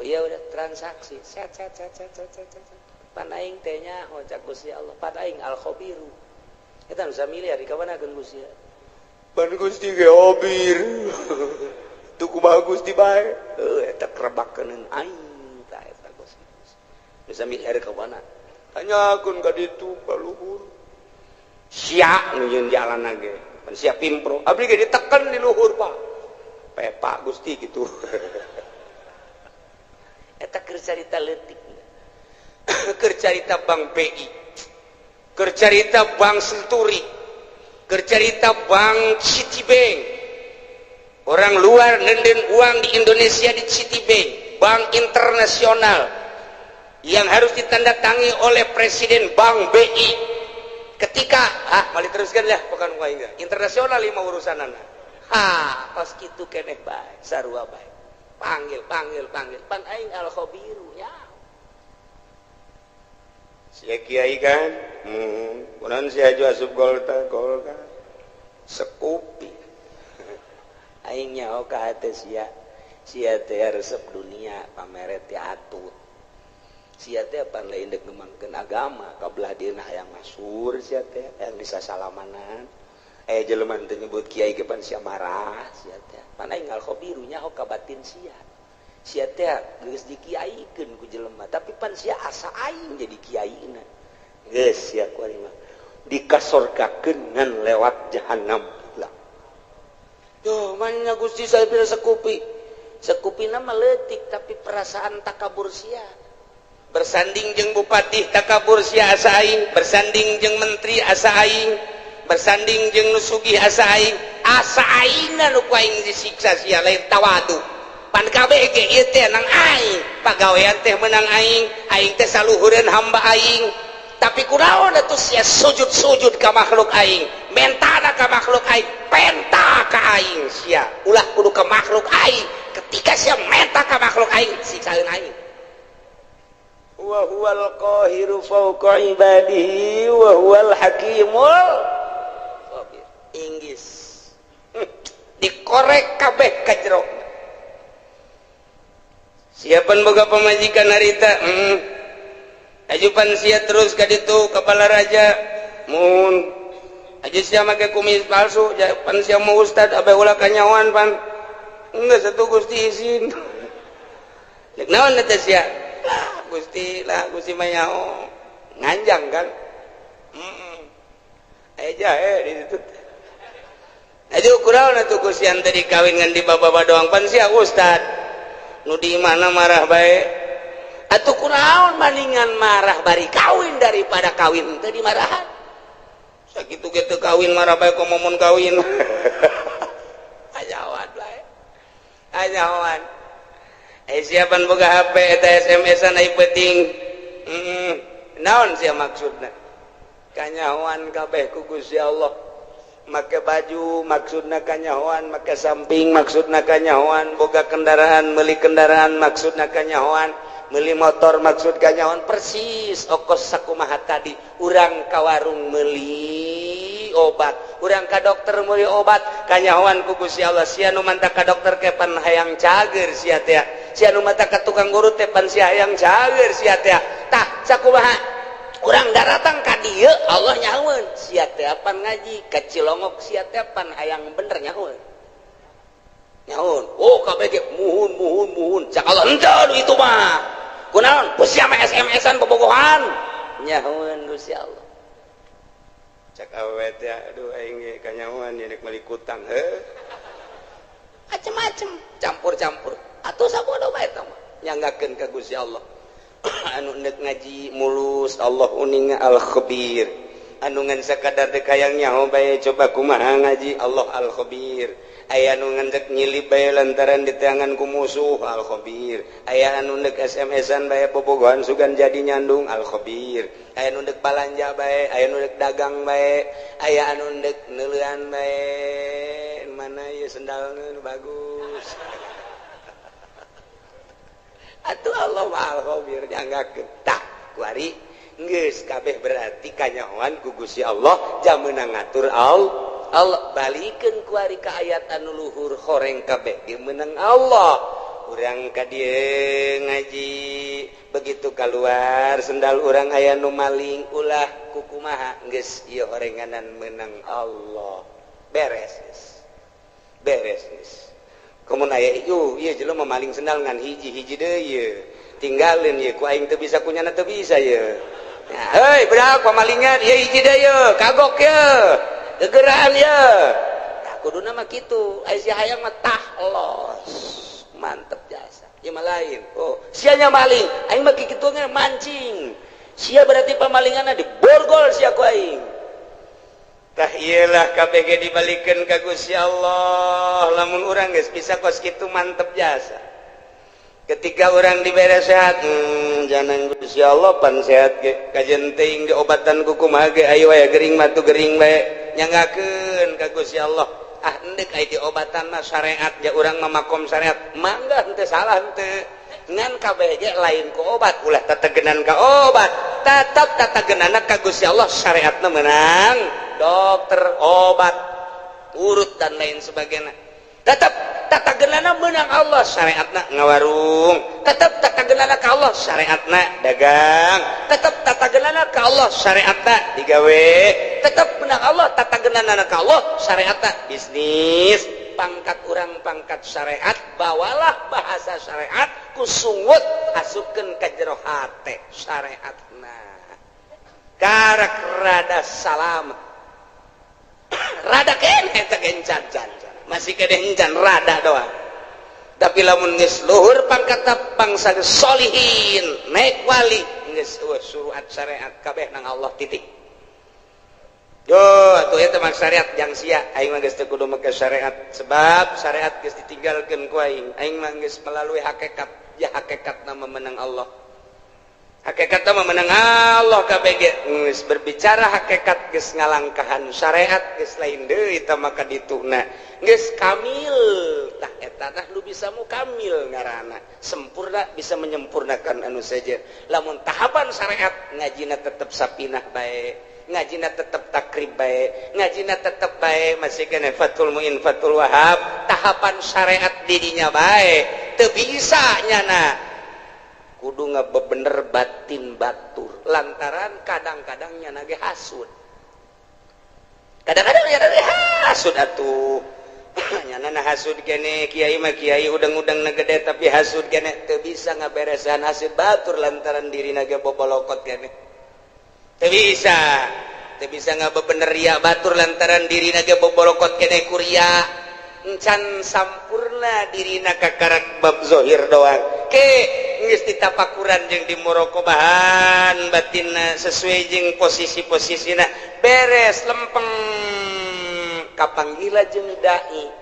"Oh iya, udah." Transaksi, set set set set set set set. Pan aing teh nyaho, cak Gusti Allah, pan aing Al Khabiru. Eta nu miliar di kamanakeun, Gusti? Pan Gusti ge Khabir. Tuh kumaha, Gusti, bae? Heuh, eta kerebakeun aing tah eta Gusti. Nu miliar ka mana? Tanyakeun ka ditu ka luhur. Sia nu nyieun jalan ge. Pan sia pimpro. Abdi ge diteken di luhur, Pak. Pepa Gusti gitu. Eta keur carita leutik. Keur carita Bank BI. Keur carita Bank Century. Keur carita Bank Citibank. Orang luar nenden uang di Indonesia di Citibank, bank internasional yang harus ditandatangi oleh Presiden Bank BI. Ketika ah mau diteruskan ya, bukan enggak internasional lima urusan anak. Ha, pas gitu keneh bae, sarua bae. Panggil, panggil, panggil. Pan aing Al Khabiru ya. Sia kiai kan? Kunaon sia aju asup Golkar, Golkar? Sekupi. Aing nyaho ka hate sia. Sia teh resep dunia, pameret teh atut. Sia teh pan lain dek ngembangkeun agama, kabelah dieuna hayang masyhur sia teh, hayang disasalamanan. Eh, jelema teu nyebut kiai ge pan sia marah sia teh. Pan aing Al Khabiru, nyaho ka batin sia. Sia teh geus dikiaikeun ku jelema, tapi pan sia asa aing jadi kiaina. Geus sia ku mah dikasorgakeun ngan lewat jahanam lah. Duh, mana Gusti, saya bila sekupi. Sekupi nama leutik, tapi perasaan takabur sia. Bersanding jeung bupati takabur sia asa aing, bersanding jeung menteri asa aing, bersanding jeung nu sugih asa aing, asa aingna nu ku aing disiksa sia, lain tawadu. Pan kabeh ge ieu teh nang aing, pagawean teh menang aing, aing teh saluhureun hamba aing. Tapi kunaon atuh sia sujud-sujud ka makhluk aing, mentana ka makhluk aing, penta ka aing sia. Ulah kudu ka makhluk aing. Ketika sia menta ka makhluk aing, siksaeun aing. Wa huwal qahiru fawqa ibadihi wa huwal hakimul khabir. Inggris dikorek kabeh ka jero. Siapan boga pamajikan harita? Ajupan sia terus ka ditu ka Balaraja, mun aja sia make kumis palsu pan sia mau ustad, abe ulah kanyawan pan. Enggak satu Gusti izin. Cek naon eta sia? Lah Gusti, lah Gusti mah nyaho. Nganjang kan? Heeh. Aya jahe di situ. Aja kunaon atuh Gusti tadi kawin ngan di baba doang, pan sia ustad. Nu di mana marah bae. Atuh kunaon, maningan marah bari kawin daripada kawin teu dimarahan. Sakitu ge teu kawin marah bae, komo mun kawin. Ajawan bae. Ajawan. Eh, siapan boga HP eta SMS-an ai penting. Heeh. Naon sia maksudna? Kanyahoan kabeh ku Gusti Allah. Make baju maksudna kanyahoan, make samping maksudna kanyahoan, boga kendaraan, meuli kendaraan maksudna kanyahoan, meuli motor maksud kanyahoan. Persis okos sakumaha tadi, urang ka warung meuli obat, urang ka dokter meuli obat, kanyahoan ku Gusti Allah. Sia nu manta ka dokter ke pan hayang cager sia teh, sia nu manta ka tukang urut teh pan sia hayang cager sia teh. Tah, sakumaha urang daratang ka dieu, Allah nyahoeun sia teh pan ngaji ka Cilongok, sia teh pan hayang bener, nyahoeun nyahoeun. Oh, kabeh ge muhun muhun muhun. Cak Allah, henteu itu mah. Kunaon sia mah SMS-an bobogohan? Nyahoeun Gusti Allah. Cak awewe teh, aduh, aing ge kanyahoan ieu rek meuli kutang heuh, macem-macem, campur-campur atuh. Sabodo bae eta mah nyanggakeun ka Gusti Allah. Anu nek ngaji mulus, Allah uninga, al khabir. Anu ngan sakadar dek hayang nyaho bae, coba kumaha ngaji, Allah al khabir. Aya anu ngan dek nyilip bae lantaran diteangan ku musuh, al khabir. Aya anu nek SMS-an bae, bobogohan sugan jadi nyandung, al khabir. Aya anu dek balanja bae, aya anu dek dagang bae, aya anu dek neuleuan bae, mana ieu sendalna nu bagus. Atuh Allah Al Khabir, nyanggakeun. Tah, kuari geus kabeh berarti kanyahoan ku Gusti Allah, jam meunang ngatur Allah. Allah balikeun kuari ka ayat anu luhur, horeng kabeh ge meunang Allah. Urang ka dieu ngaji, begitu keluar sendal urang aya nu maling, ulah kukumaha, geus ieu horenganan meunang Allah, beres geus, beres geus. Komo aya ieu ieu jelema maling sendal ngan hiji, hiji deui ieu tinggalin ieu, ku aing teu bisa, kunyana teu bisa ieu. Hei budak pamalingan ieu, hiji deui ieu, kagok ieu, gegeraan ieu. Tah, kuduna mah kitu. Aya si hayang mah tah los mantep jasa ieu mah lain. Oh, sianya maling, aing mah kitu mancing sia, berarti pamalinganna diborgol sia ku aing. Tah, iyalah, KBG dibalikan ka Gusti Allah. Lamun urang geus bisa kos kitu, mantep jasa. Ketika orang dibere sehat, jangan Gusti Allah pan sehat ge kajen teuing diobatan ku kumaha ge, ayo aya gering mah tuh gering bae, nyanggakeun ka Gusti Allah. Ah, endek aya diobatan mah syariat ja, urang mah makom syariat, mangga, henteu salah henteu. Ngan kabeh ge lain ku obat, ulah tetegenan ka obat, tetap tatagenana ka Gusti Allah. Syariatna menang dokter, obat urut dan lain sebagainya, tetap tatagenana menang Allah. Syariatna ngawarung, tetap tatagenana ka Allah. Syariatna dagang, tetap tatagenana ka Allah. Syariatna digawe, tetap menang Allah. Tatagenana ka Allah, syariatna bisnis. Pangkat urang pangkat syariat, bawalah bahasa syariat, ku sungut asupkeun ka jero hate syariatna, karak rada salamet, rada kene eta gencan can, masih kene encan, rada doang. Tapi lamun geus luhur pangkat bangsa solihin, naik wali, geus suruhat syariat kabeh nang Allah, titik. Yo, atuh eta mah syariat jang sia, aing mah geus teu kudu make syariat sebab syariat geus ditinggalkeun ku aing. Aing mah geus melalui hakikat, ya hakikatna memenang Allah. Hakikat mah menang Allah kabeh ge geus berbicara hakikat, geus ngalangkahan syariat, geus lain deui eta maka dituna. Geus kamil tah, eta tah nu bisa mukamil ngaranna. Sempurna, bisa menyempurnakan anu saja. Lamun tahapan syariat, ngajina tetep sapinah bae, ngajina tetep takrib bae, ngajina tetep bae, masih kena Fathul Muin, Fathul Wahab, tahapan syariat didinya bae teu bisa nyana. Kudu ngabebener batin batur, lantaran kadang-kadang nyana ge hasud, kadang-kadang nyana ge hasud atuh. Nyana hasud kene, kiai mah kiai udang-udang na gede, tapi hasud kene, teu bisa ngaberesan hasud batur lantaran diri ge bobolokot kene. Teu bisa, teu bisa ngabebener ria batur lantaran diri ge bobolokot kene ku ria. Encan sampurna dirina, kakarak bab zohir doang. Ke geus ditapakuran jeung dimuroqobahan batinna sesuai jeung posisi-posisina, beres, lempeng, kapanggila jeung dai.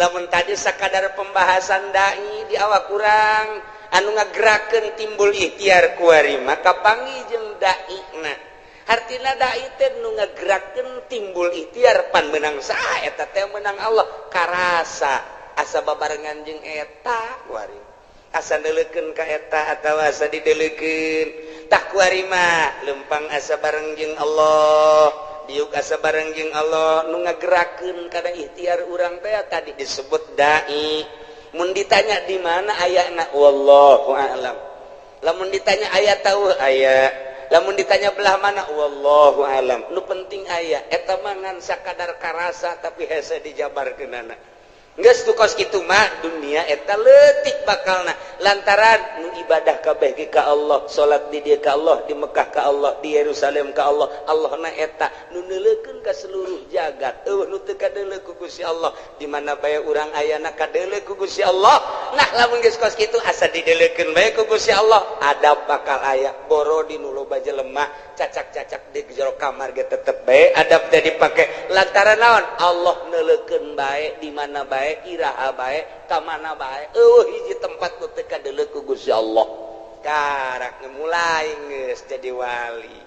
Lamun tadi sakadar pembahasan dai di awak kurang anu ngagerakeun timbul ikhtiar kuari, maka panggih jeung dai. Nah, hartina dai teh nu ngagerakeun timbul ikhtiar. Pan menang saha eta teh? Menang Allah. Karasa asa babarengan jeung eta kuari, asa neuleukeun ka eta atawa asa dideulekeun. Tah, kuari mah lempang asa bareng jeung Allah, diuk asa bareng jeung Allah. Nu ngagerakeun kana ikhtiar urang teh tadi disebut dai. Mun ditanya di mana ayana, wallahu a'lam. Lamun ditanya aya tahu aya, lamun ditanya belah mana, wallahu alam. Nu penting aya. Eta mah ngan sakadar karasa, tapi hese dijabarkeunana. Geus tu kos kitu mah dunia eta leutik bakalna, lantaran nu ibadah kabeh ge ka Allah, salat di dieu ka Allah, di Mekah ka Allah, di Yerusalem ka Allah. Allah na eta nu neuleukeun ka seluruh jagat, euweuh nu teu kadeuleu ku Gusti Allah. Di mana bae urang ayana, kadeuleu ku Gusti Allah. Nah, lamun geus kos kitu, asa dideuleukeun bae ku Gusti Allah, adab bakal aya. Boro di nu loba jelema, cacak-cacak di jero kamar ge tetep bae adab teh dipake, lantaran naon? Allah neuleukeun bae di mana bae, iraha bae, ka mana bae. Euweuh hiji tempat nu teu kadeuleu ku Gusti Allah. Karak mulai geus jadi wali,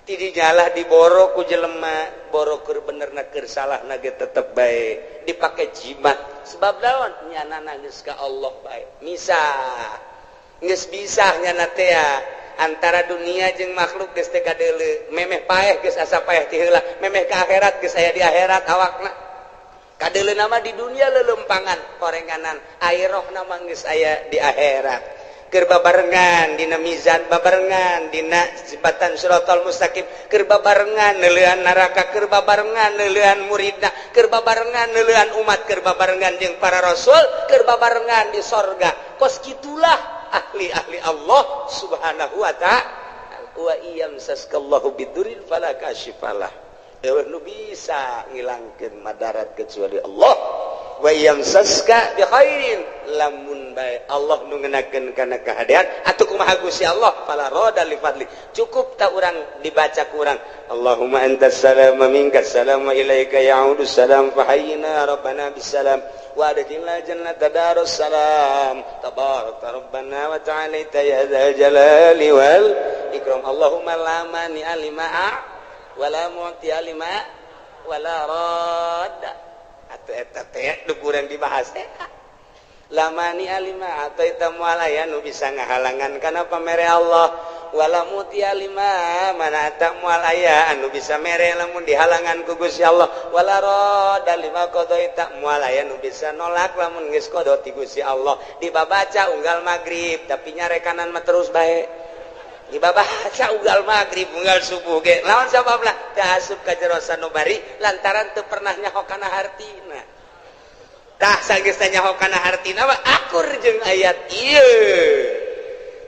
tidinya lah diboro ku jelema, boro keur bener na keur salah na ge tetep bae dipake jimat. Sebab naon? Nyana geus ka Allah bae, misah, geus bisa nyana teh antara dunia jeung makhluk geus teu kadeuleu. Memeh paeh geus asa paeh ti heula, memeh ka akhirat geus aya di akhirat awakna. Kadeuleu nama di dunia lelempangan korenganan air nama geus aya di akhirat, keur babarengan dina mizan, babarengan dina jembatan siratal mustaqim, keur babarengan neuleuan neraka, keur babarengan neuleuan muridna, keur babarengan neuleuan umat, keur babarengan jeung para rasul, keur babarengan di sorga. Kos kitulah ahli-ahli Allah Subhanahu wa ta'ala. Wa in yamsaskallahu bidurrin fala kashifalah, euweuh nu bisa ngilangkeun madarat kecuali Allah. Wa yamsaska bi khairin, lamun bae Allah nu ngenakeun kana kahadean atuh kumaha Gusti Allah, fala radda li fadli. Cukup tak urang dibaca ku urang, Allahumma antas salam wa minkas salam wa ilaika ya'udu salam, fahayyina rabbana bisalam wa adkhilna jannata darus salam, tabarakta rabbana wa ta'alaita ya dzal jalali wal ikram. Allahumma la mani'a lima wala mu'tiya lima wala radda. Atuh eta teh nu kurang dibahas teh, la mani'a lima a'thaita, moal aya nu bisa ngahalangan kana pamere Allah, wala mu'tiya lima mana'ta, moal aya anu bisa mere lamun dihalangan ku Gusti Allah, wala radda lima qadaita, moal aya nu bisa nolak lamun geus qada ti Gusti Allah. Dibabaca unggal magrib, tapi nyarekanan mah terus bae dibabaca unggal magrib, unggal subuh ge. Lawan sababna? Teu asup ka jero sanubari, lantaran teu pernah nyaho kana hartina. Tah, sageus nyaho kana hartina mah akur jeung ayat ieu.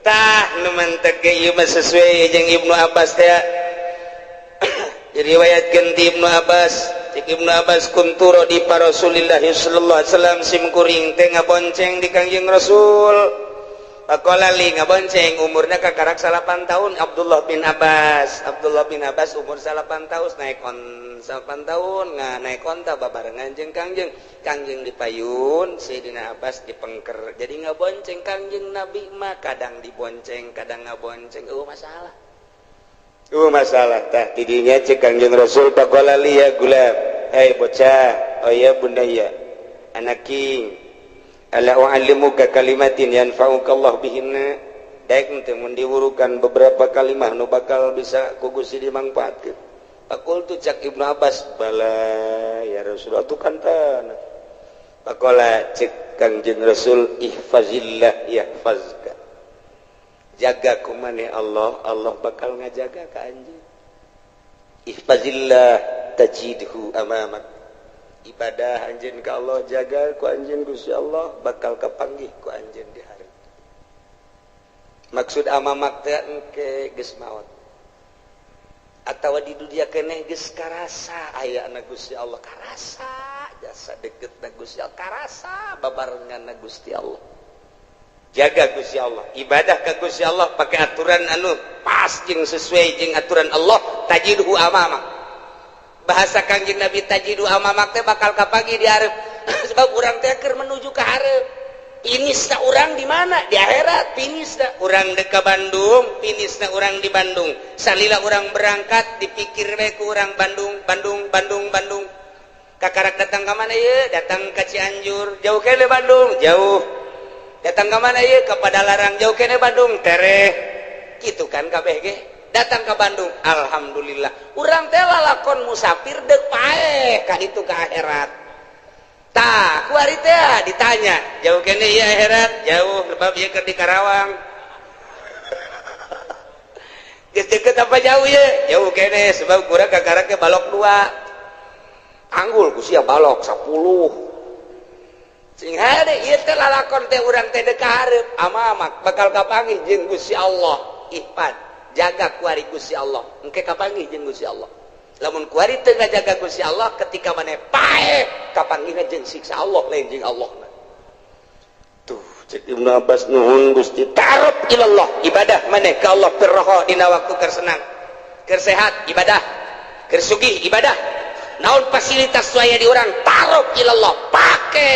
Tah, nu mantek ge ieu mah sesuai jeung Ibnu Abbas teh. Diriwayatkeun ti Ibnu Abbas, cek Ibnu Abbas, kuntu radifa Rasulillah sallallahu alaihi wasallam, sim kuring teh ngabonceng di Kangjeng Rasul. Faqala li, ngabonceng, umurnya kakarak 9 tahun Abdullah bin Abbas. Abdullah bin Abbas umur 9 tahun, naik on 9 tahun nggak naik onta babarengan jeung Kangjeng. Kangjeng dipayun, Sayyidina Abbas dipengker, jadi ngabonceng Kangjeng Nabi mah, kadang dibonceng, kadang ngabonceng. Oh, masalah, oh, masalah. Tah, tidinya cek Kangjeng Rasul, faqala li, ya gulam, hei bocah, oh ya bunayya, anaking, ala u'allimuka kalimatin yanfa'uka Allah bihinna, daek teu mun diwurukan beberapa kalimah nu bakal bisa ku Gusti dimangfaatkeun? Faqultu, cak Ibnu Abbas, bala ya Rasulullah, tu kan tanah. Faqala, cek Kangjeng Rasul, ihfazillah yahfazka. Jaga ku maneh Allah, Allah bakal ngajaga ka anjeun. Ihfazillah tajidhu amamak. Ibadah anjeun ka Allah, jaga ku anjeun Gusti Allah, bakal kapanggih ku anjeun di hareup. Maksud amamak teh engke geus maot atawa di dunia keneh geus karasa aya na Gusti Allah, karasa jasa deket na Gusti Allah, karasa babarengan na Gusti Allah. Jaga Gusti Allah, ibadah ke Gusti Allah pakai aturan anu pas jeung sesuai jeung aturan Allah, tajidhu amamak. Bahasa Kangjeng Nabi, tajidhu amamak teh bakal kapanggih di hareup, sebab urang teh keur menuju ke hareup. Finishna urang di mana? Di akhirat finishna. Urang dek ka Bandung, finishna urang di Bandung. Salila urang berangkat dipikir we ku urang Bandung, Bandung, Bandung, Bandung. Kakarak datang ke mana ye? Datang ke Cianjur, jauh keneh Bandung, jauh. Datang ke mana ye? Ke Padalarang, jauh keneh Bandung, tereh. Gitu kan kabeh ge. Datang ke Bandung, alhamdulillah. Urang teh lalakon musafir dek paeh ka itu, ke akhirat. Tah, kuari teh ditanya, jauh keneh ya akhirat? Jauh, sebab ieu keur di Karawang. Geus deket apa jauh ya? Jauh keneh, sebab kurang kakarak ke balok dua. Anggul ku sia balok 10. Sing hade ieu teh lalakon teh urang teh dek ka hareup, amamak bakal kapanggih jeung Gusti Allah. Ihfad, jaga kuari Gusti Allah, engke kapanggih jeung Gusti Allah. Lamun kuari teu ngajaga Gusti Allah, ketika maneh paeh kapanggihna jeung siksa Allah, lain jeung Allah. Tuh, cek Ibnu Abbas, nuhun Gusti. Ta'aruf ilallah, ibadah maneh ka Allah firroha, dina waktu keur senang, keur sehat ibadah, keur sugih ibadah, naon fasilitas aya di urang, ta'aruf ilallah, pake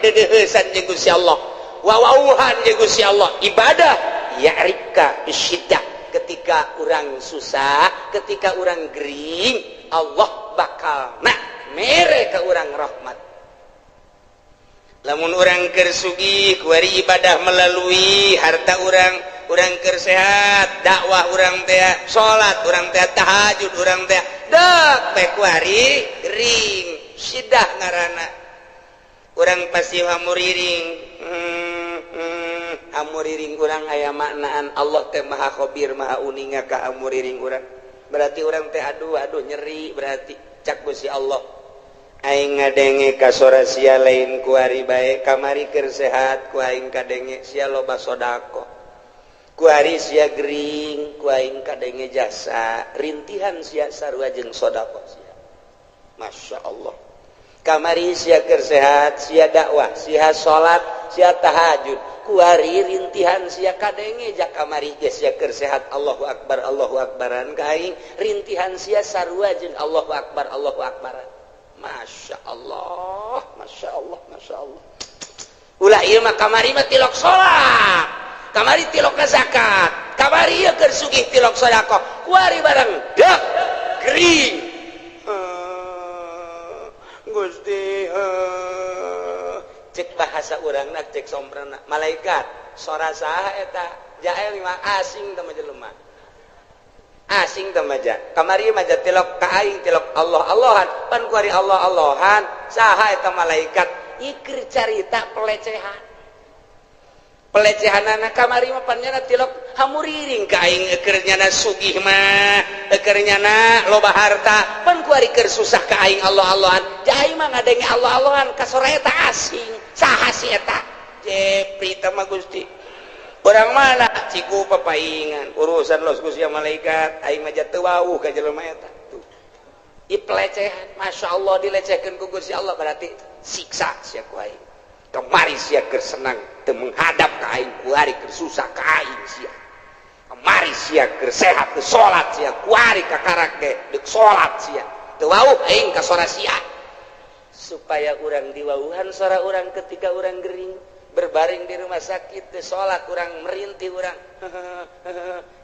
dedeheusan jeung Gusti Allah, wawauhan jeung Gusti Allah, ibadah. Ya'rifka bisyiddah, ketika orang susah, ketika orang gering, Allah bakal nak mere ke orang rahmat. Lamun orang keur sugih, kuari ibadah melalui harta orang. Orang keur sehat, dakwah orang teh, salat orang teh, tahajud orang teh, dek bae kuari gering, sidah ngaranna. Urang pasti hamuriring, hamuriring urang aya maknaan. Allah teh maha khabir, maha uninga ka hamuriring urang. Berarti urang teh aduh aduh nyeri, berarti cak Gusti Allah, aing ngadenge ka sora sia lain kuari bae, kamari keur sehat ku aing kadenge sia loba sodako, kuari sia gering ku aing kadenge jasa rintihan sia sarua jeung sodako sia. Masya Allah, kamari sia keur sehat, sia dakwah, sia salat, sia tahajud, kuari rintihan sia kadenge. Jak kamari ge sia keur sehat Allahu akbar Allahu akbaran ka aing, rintihan sia sarua jeung Allahu akbar Allahu akbaran. Masya Allah, Masya Allah, Masya Allah. Ulah ieu mah, kamari mah tilok salat, kamari tilok zakat, kamari ieu keur sugih tilok sedekah, kuari barang dek gering. Gusti, cek bahasa urangna, cek somprana, malaikat sora saha eta? Jael mah asing teh mah, jelema asing teh mah. Kamari mah tilok ka aing, tilok Allah Allahan, pan kuari Allah Allahan, saha eta malaikat? Ikir carita pelecehan, pelecehan anak. Kamari mah pan nyana tilok hamuriring ka aing, eukeur nyana sugih mah, eukeur nyana loba harta, pan kuari keur susah ka aing Allah Allahan. Jai mah ngadenge Allah Allahan ka sora eta asing, saha si eta? Jepri teh mah Gusti, orang mana? Ciku papaingan urusan los Gusti malaikat, aing mah teu wawuh ka jelema eta. Tuh, i pelecehan, Masya Allah, dilecehkeun ku Gusti Allah, berarti siksa sia ku aing. Kemari sia keur senang teu menghadap ka aing, kuari keur susah ka aing sia. Kemari sia keur sehat teu salat sia, kuari kakarak ge deuk salat sia, teu wawuh aing ka sora sia. Supaya urang diwauhan sora urang ketika urang gering berbaring di rumah sakit, teu salat urang, merintih urang,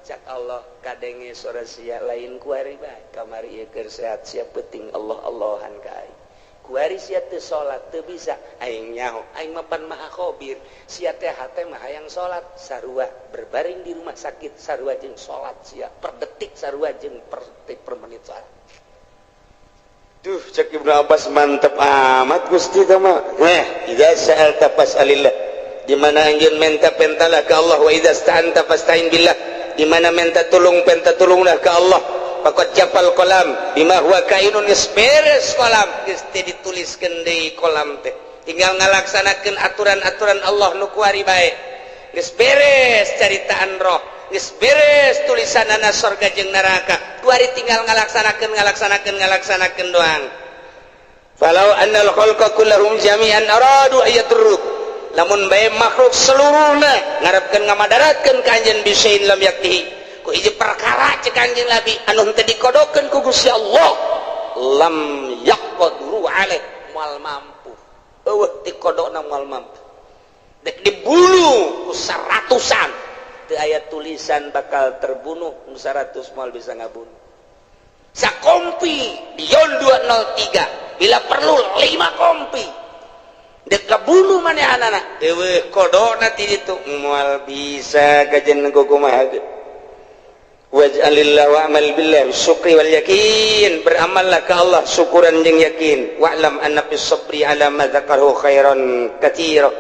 cak Allah, kadenge sora sia lain kuari bae, kamari ieu keur sehat sia penting Allah Allahan ka aing, kuari sia teu salat teu bisa, aing nyaho, aing mah pan maha khabir. Sia teh hate mah hayang salat, sarua berbaring di rumah sakit sarua jeung salat sia, per detik sarua jeung per detik, per menit salat. Tuh, cek Ibnu Abbas, mantep amat Gusti teh mah. Idza sa'alta fas'alillah. Di mana anjeun menta pentalah ka Allah, wa idza sta'anta fasta'in billah. Di mana menta tulung penta tulunglah ka Allah. Faqad jafal qalam bima huwa kainun, geus beres qalam, geus teu dituliskeun deui qalam teh. Tinggal ngalaksanakeun aturan-aturan Allah nu kuari bae. Geus beres caritaan roh, geus beres tulisanana sorga jeung neraka. Kuari tinggal ngalaksanakeun ngalaksanakeun ngalaksanakeun doang. Falau annal khalqa kullahum jami'an aradu ayadurruk, lamun bae makhluk seluruhna ngarepkeun ngamadaratkeun ka anjeun bisain lam yaktihi ku hiji perkara, cek Kanjeng Nabi, anu henteu dikodokeun ku Gusti Allah, lam yaqdiru alaih, moal mampu. Eueuh dikodokna moal mampu. Dek dibunuh ku seratusan, teu aya tulisan bakal terbunuh, ku 100 moal bisa ngabunuh. Sakompi Dion 203, bila perlu 5 kompi, dek kabunuh manehanana, eueuh kodokna ti ditu, moal bisa kajen kumaha ge. Waj'alillah wa'mal billah syukri wal yakin, beramallah ke Allah syukuran jeung yakin. Wa'lam anna fis sabri ala ma dzakarahu khairan katsira,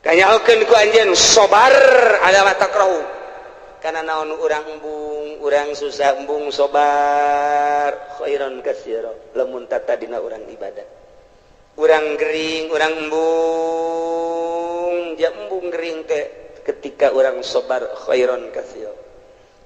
kanyahokeun ku anjeun sabar ala ma takrahu, kana naon urang embung, urang susah embung sabar, khairan katsira. Lamun tatadina urang ibadah, urang gering, urang embung, ja embung gering teh, ketika urang sabar khairan katsira,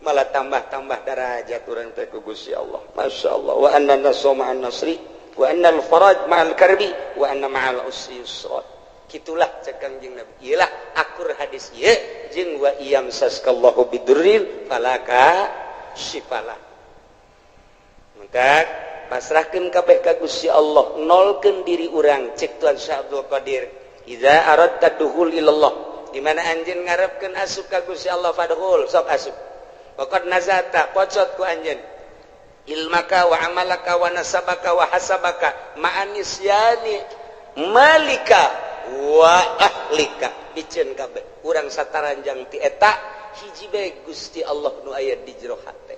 malah tambah-tambah darajat urang teh ku Gusti Allah. Masya Allah. Wa anna nasra ma'an nasri, wa anna al-faraj ma'al karbi, wa anna ma'al usri yusra. Kitulah cek Kangjeng Nabi. Iyalah akur hadis ieu jeung wa iyamsaskallahu bidurrin falaka syifalah. Maka pasrahkeun kabeh ka Gusti Allah, nolkeun diri urang. Cek Tuan Syekh Abdul Qadir, idza aradta dukhul ilallah, di mana anjeun ngarepkeun asup ka Gusti Allah, fadkhul, sok asup. Waqad nazata, pocot ku anjeun ilmaka wa amalaka wa nasabaka wa hasabaka ma'anisyani malika wa ahlika, biceun kabeh urang sataranjang ti eta hiji bae, Gusti Allah nu aya di jero hate.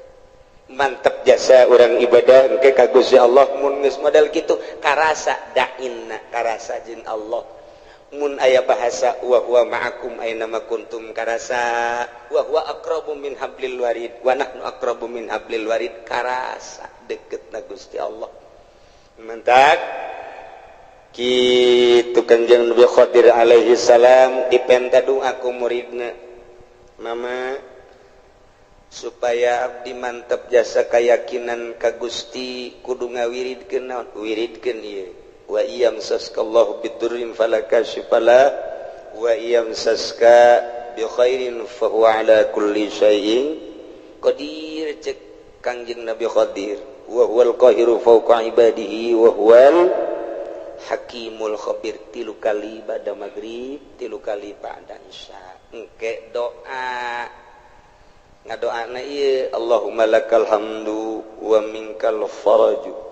Mantep jasa urang ibadah engke ka Gusti Allah. Mun geus model kitu karasa dainna, karasa jeung Allah. Mun aya bahasa wa huwa ma'akum aina ma kuntum karasa, wa huwa aqrabu min hablil warid, wa nahnu aqrabu min hablil warid, karasa deket na Gusti Allah. Mentak kitu Kanjeng Nabi Khadir alaihi salam dipenta doa ku muridna, mama, supaya abdi mantep jasa keyakinan ka Gusti kudu ngawiridkeun naon, wiridkeun ieu: wa iyamsaskallahu bidurrin fala kashifalah, wa iyamsaska bi khairin fa huwa ala kulli syai'in qadir. Cek Kangjeng Nabi Khadir, wa huwal qahiru fawqa ibadihi wa huwal hakimul khabir. Tilu kali ba'da maghrib, tilu kali ba'da isya. Engke doa, ngadoana ieu: Allahumma lakal hamdu wa minkal faraju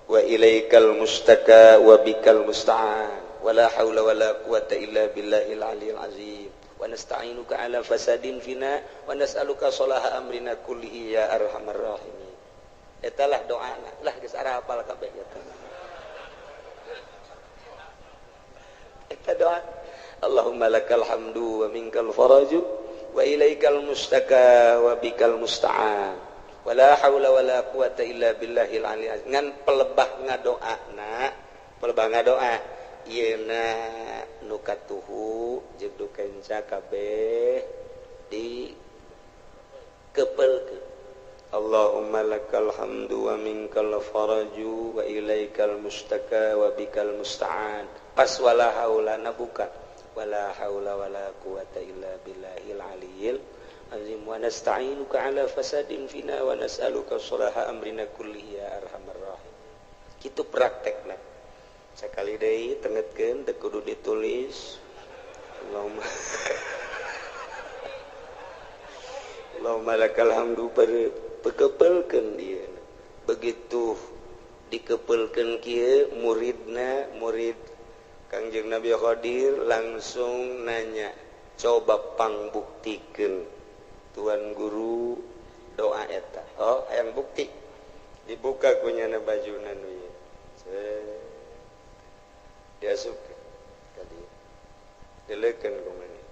wa ilaikal mustaka wa bikal musta'an, wa la haula wa la quwata illa billahil aliyil azim, wa nasta'inuka ala fasadin fina, wa nas'aluka salaha amrina kullihi ya arhamar rahimin. Etalah doana lah, geus arapal kabeh eta. Eta doa: Allahumma lakal hamdu wa minkal faraju wa ilaikal mustaka wa bikal musta'an, wala haula wala quwata illa billahil aliyil azim. Ngan pelebah ngadoana, pelebah ngadoa ieuna nu katuhu jeung nu kenca kabeh di kepelkeun: Allahumma lakal hamdu wa minkal faraju wa ilaikal mustaka wa bikal musta'an. Pas wala haula na buka, wala haula wala quwata illa billahil aliyil azim, wa nasta'inuka ala fasadin fina, wa nas'aluka salaha amrina kullihi ya arhamar rahim. Kitu praktekna. Sakali deui tengetkeun, teu kudu ditulis. Allahumma Allahumma lakal hamdu, pekepelkeun dia. Begitu dikepelkeun kieu, muridna, murid Kangjeng Nabi Khadir langsung nanya, coba pangbuktikeun Tuan Guru doa eta. Oh, hayang bukti, dibuka kunyana bajuna nu ieu, diasupkeun ka dieu. Dileukeun ku maneh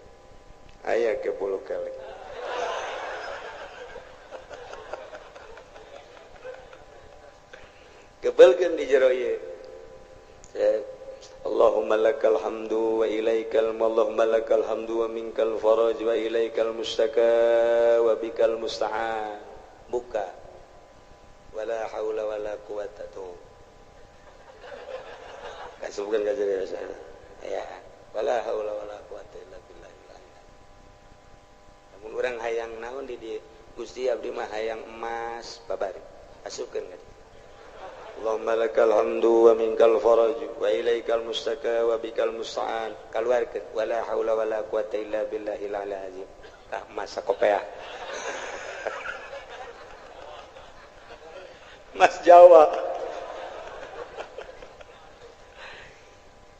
aya ke bulu kelek. Kebelkeun di jero ieu. Allahumma lakal hamdu wa ilaikal Allahumma lakal hamdu wa minkal faraj wa ilaikal mustaka wa bikal musta'an. Buka. Wala haula wala quwata tuh. Kasubkeun ka jero ya. Wala haula wala quwata illa billah. Lamun urang hayang naon di dieu? Gusti abdi mah hayang emas babari. Asupkeun ka dieu. Allahumma lakal hamdu wa minkal faraj wa ilaikal mustaka wa bikal musta'an. Kaluarkeun wala haula wala quwata illa billahil azim. Tah masa kopea. Mas Jawa.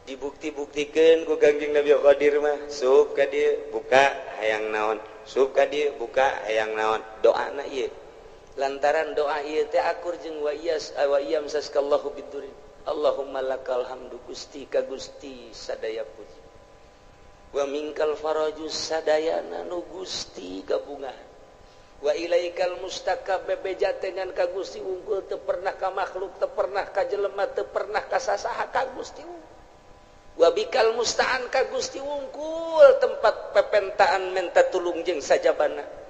Dibukti-buktikeun ku Kangjeng Nabi Qadir mah, sup ka dieu buka hayang naon, sup ka dieu buka hayang naon. Doana ieu. Lantaran doa ieu teh akur jeung wa iyas wa iyam saskallahu bidurin. Allahumma lakal hamdu Gusti ka Gusti sadaya puji. Wa minkal faraju sadayana nu Gusti gabungan. Wa ilaikal mustaka bebeja dengan ka Gusti unggul teu pernah ka makhluk, teu pernah ka jelema, teu pernah ka sasaha ka Gusti unggul. Wa bikal musta'an ka Gusti unggul tempat pepentaan menta tulung jeung sajabana.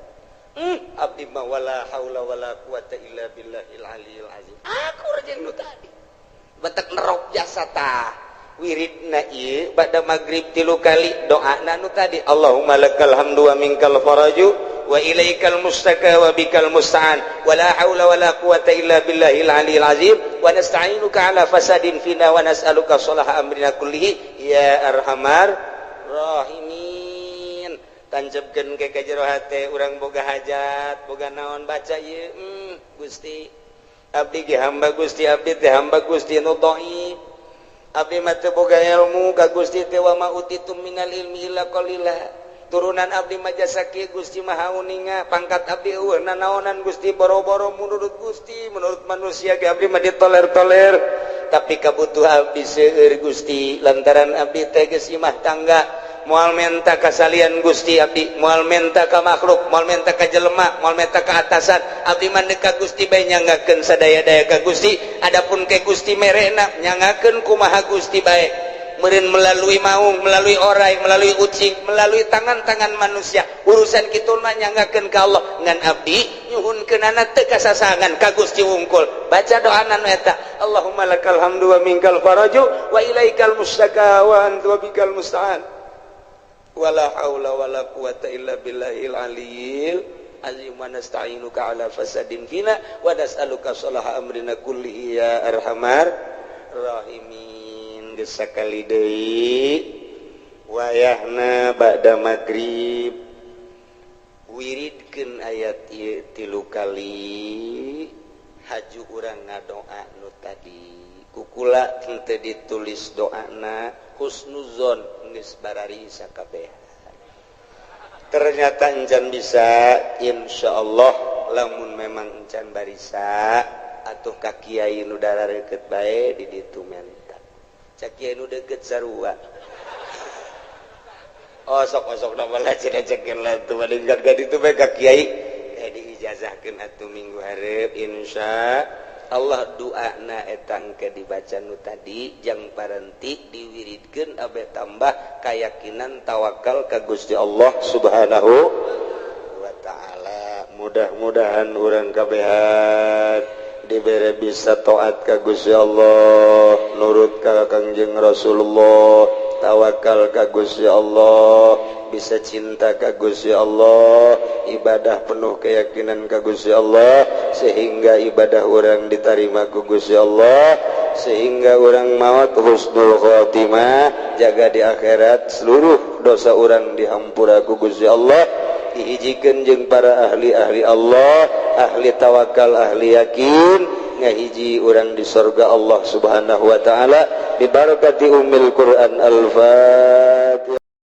Abdi mah wala haula wala quwata illa billahil aliyil azim. Aku jeung nu tadi. Batak nerok jasa tah. Wiridna ieu bada magrib 3 kali doana nu tadi Allahumma lakal hamdu wa minkal faraju wa ilaikal mustaka wa bikal musta'an wala haula wala quwata illa billahil aliyil azim wa nasta'inuka ala fasadin fina wa nas'aluka sholaha amrina kullihi ya arhamar rahimin. Tanjepkeun ke ka jero hate urang boga hajat boga naon baca ieu Gusti abdi ge hamba Gusti abdi teh hamba Gusti nu dhaif abdi mah teu boga ilmu ka Gusti teh wa ma utitum minal ilmi illa qalila turunan abdi mah jasa kieu Gusti maha uninga pangkat abdi eueuh nanaonan Gusti boro-boro menurut Gusti menurut manusia ge abdi mah ditoler-toler tapi kabutuh abdi seueur Gusti lantaran abdi teh geus imah tangga moal menta kasalian Gusti abdi moal menta ka makhluk moal menta ka jelema moal menta ka atasan abdi mah ka Gusti bae nyanggakeun sadaya-daya ka Gusti adapun ke Gusti merena nyanggakeun kumaha Gusti bae meureun melalui maung melalui orai melalui ucing melalui tangan-tangan manusia urusan kitu mah nyanggakeun ka Allah ngan abdi nyuhunkeunana teu kasasangan ka Gusti wungkul baca doana nu eta Allahumma lakal hamdu wa minkal faraju wa ilaikal mustaka wa anta bikal musta'an wala haula wala quwata illa billahil aliyil azim wa nasta'inuka ala fasadin fina wa nas'aluka sholaha amrina kullihi ya arhamar rahimin. Geus sakali deui wayahna ba'da magrib wiridkeun ayat ieu 3 kali haju urang ngadoa nu tadi kukula henteu ditulis doana husnuzon geus barari sakabehan. Ternyata encan bisa insyaallah lamun memang encan barisa atuh ka kiai nu darareukeup bae di ditu menta. Cak kiai nu deukeut sarua. Osok-osok na malah cenah cekeun lah tuh badengkan ka ditu bae ka kiai diijazahkeun atuh minggu hareup insya Allah doana etang ke dibaca nu tadi jang parenti diwiridkeun abe tambah keyakinan tawakal ka Gusti Allah Subhanahu wa taala. Mudah-mudahan urang kabehan dibere bisa taat ka Gusti Allah, nurut ka Kangjeng Rasulullah, tawakal ka Gusti Allah, bisa cinta ka Gusti Allah, ibadah penuh keyakinan ka Gusti Allah sehingga ibadah orang diterima ku Gusti Allah, sehingga orang maut husnul khotimah, jaga di akhirat seluruh dosa orang dihampura ku Gusti Allah, dihijikeun jeung para ahli-ahli Allah, ahli tawakal, ahli yakin, ngahiji orang di surga Allah Subhanahu wa taala bi barakati ummil Quran. Al-Fatihah.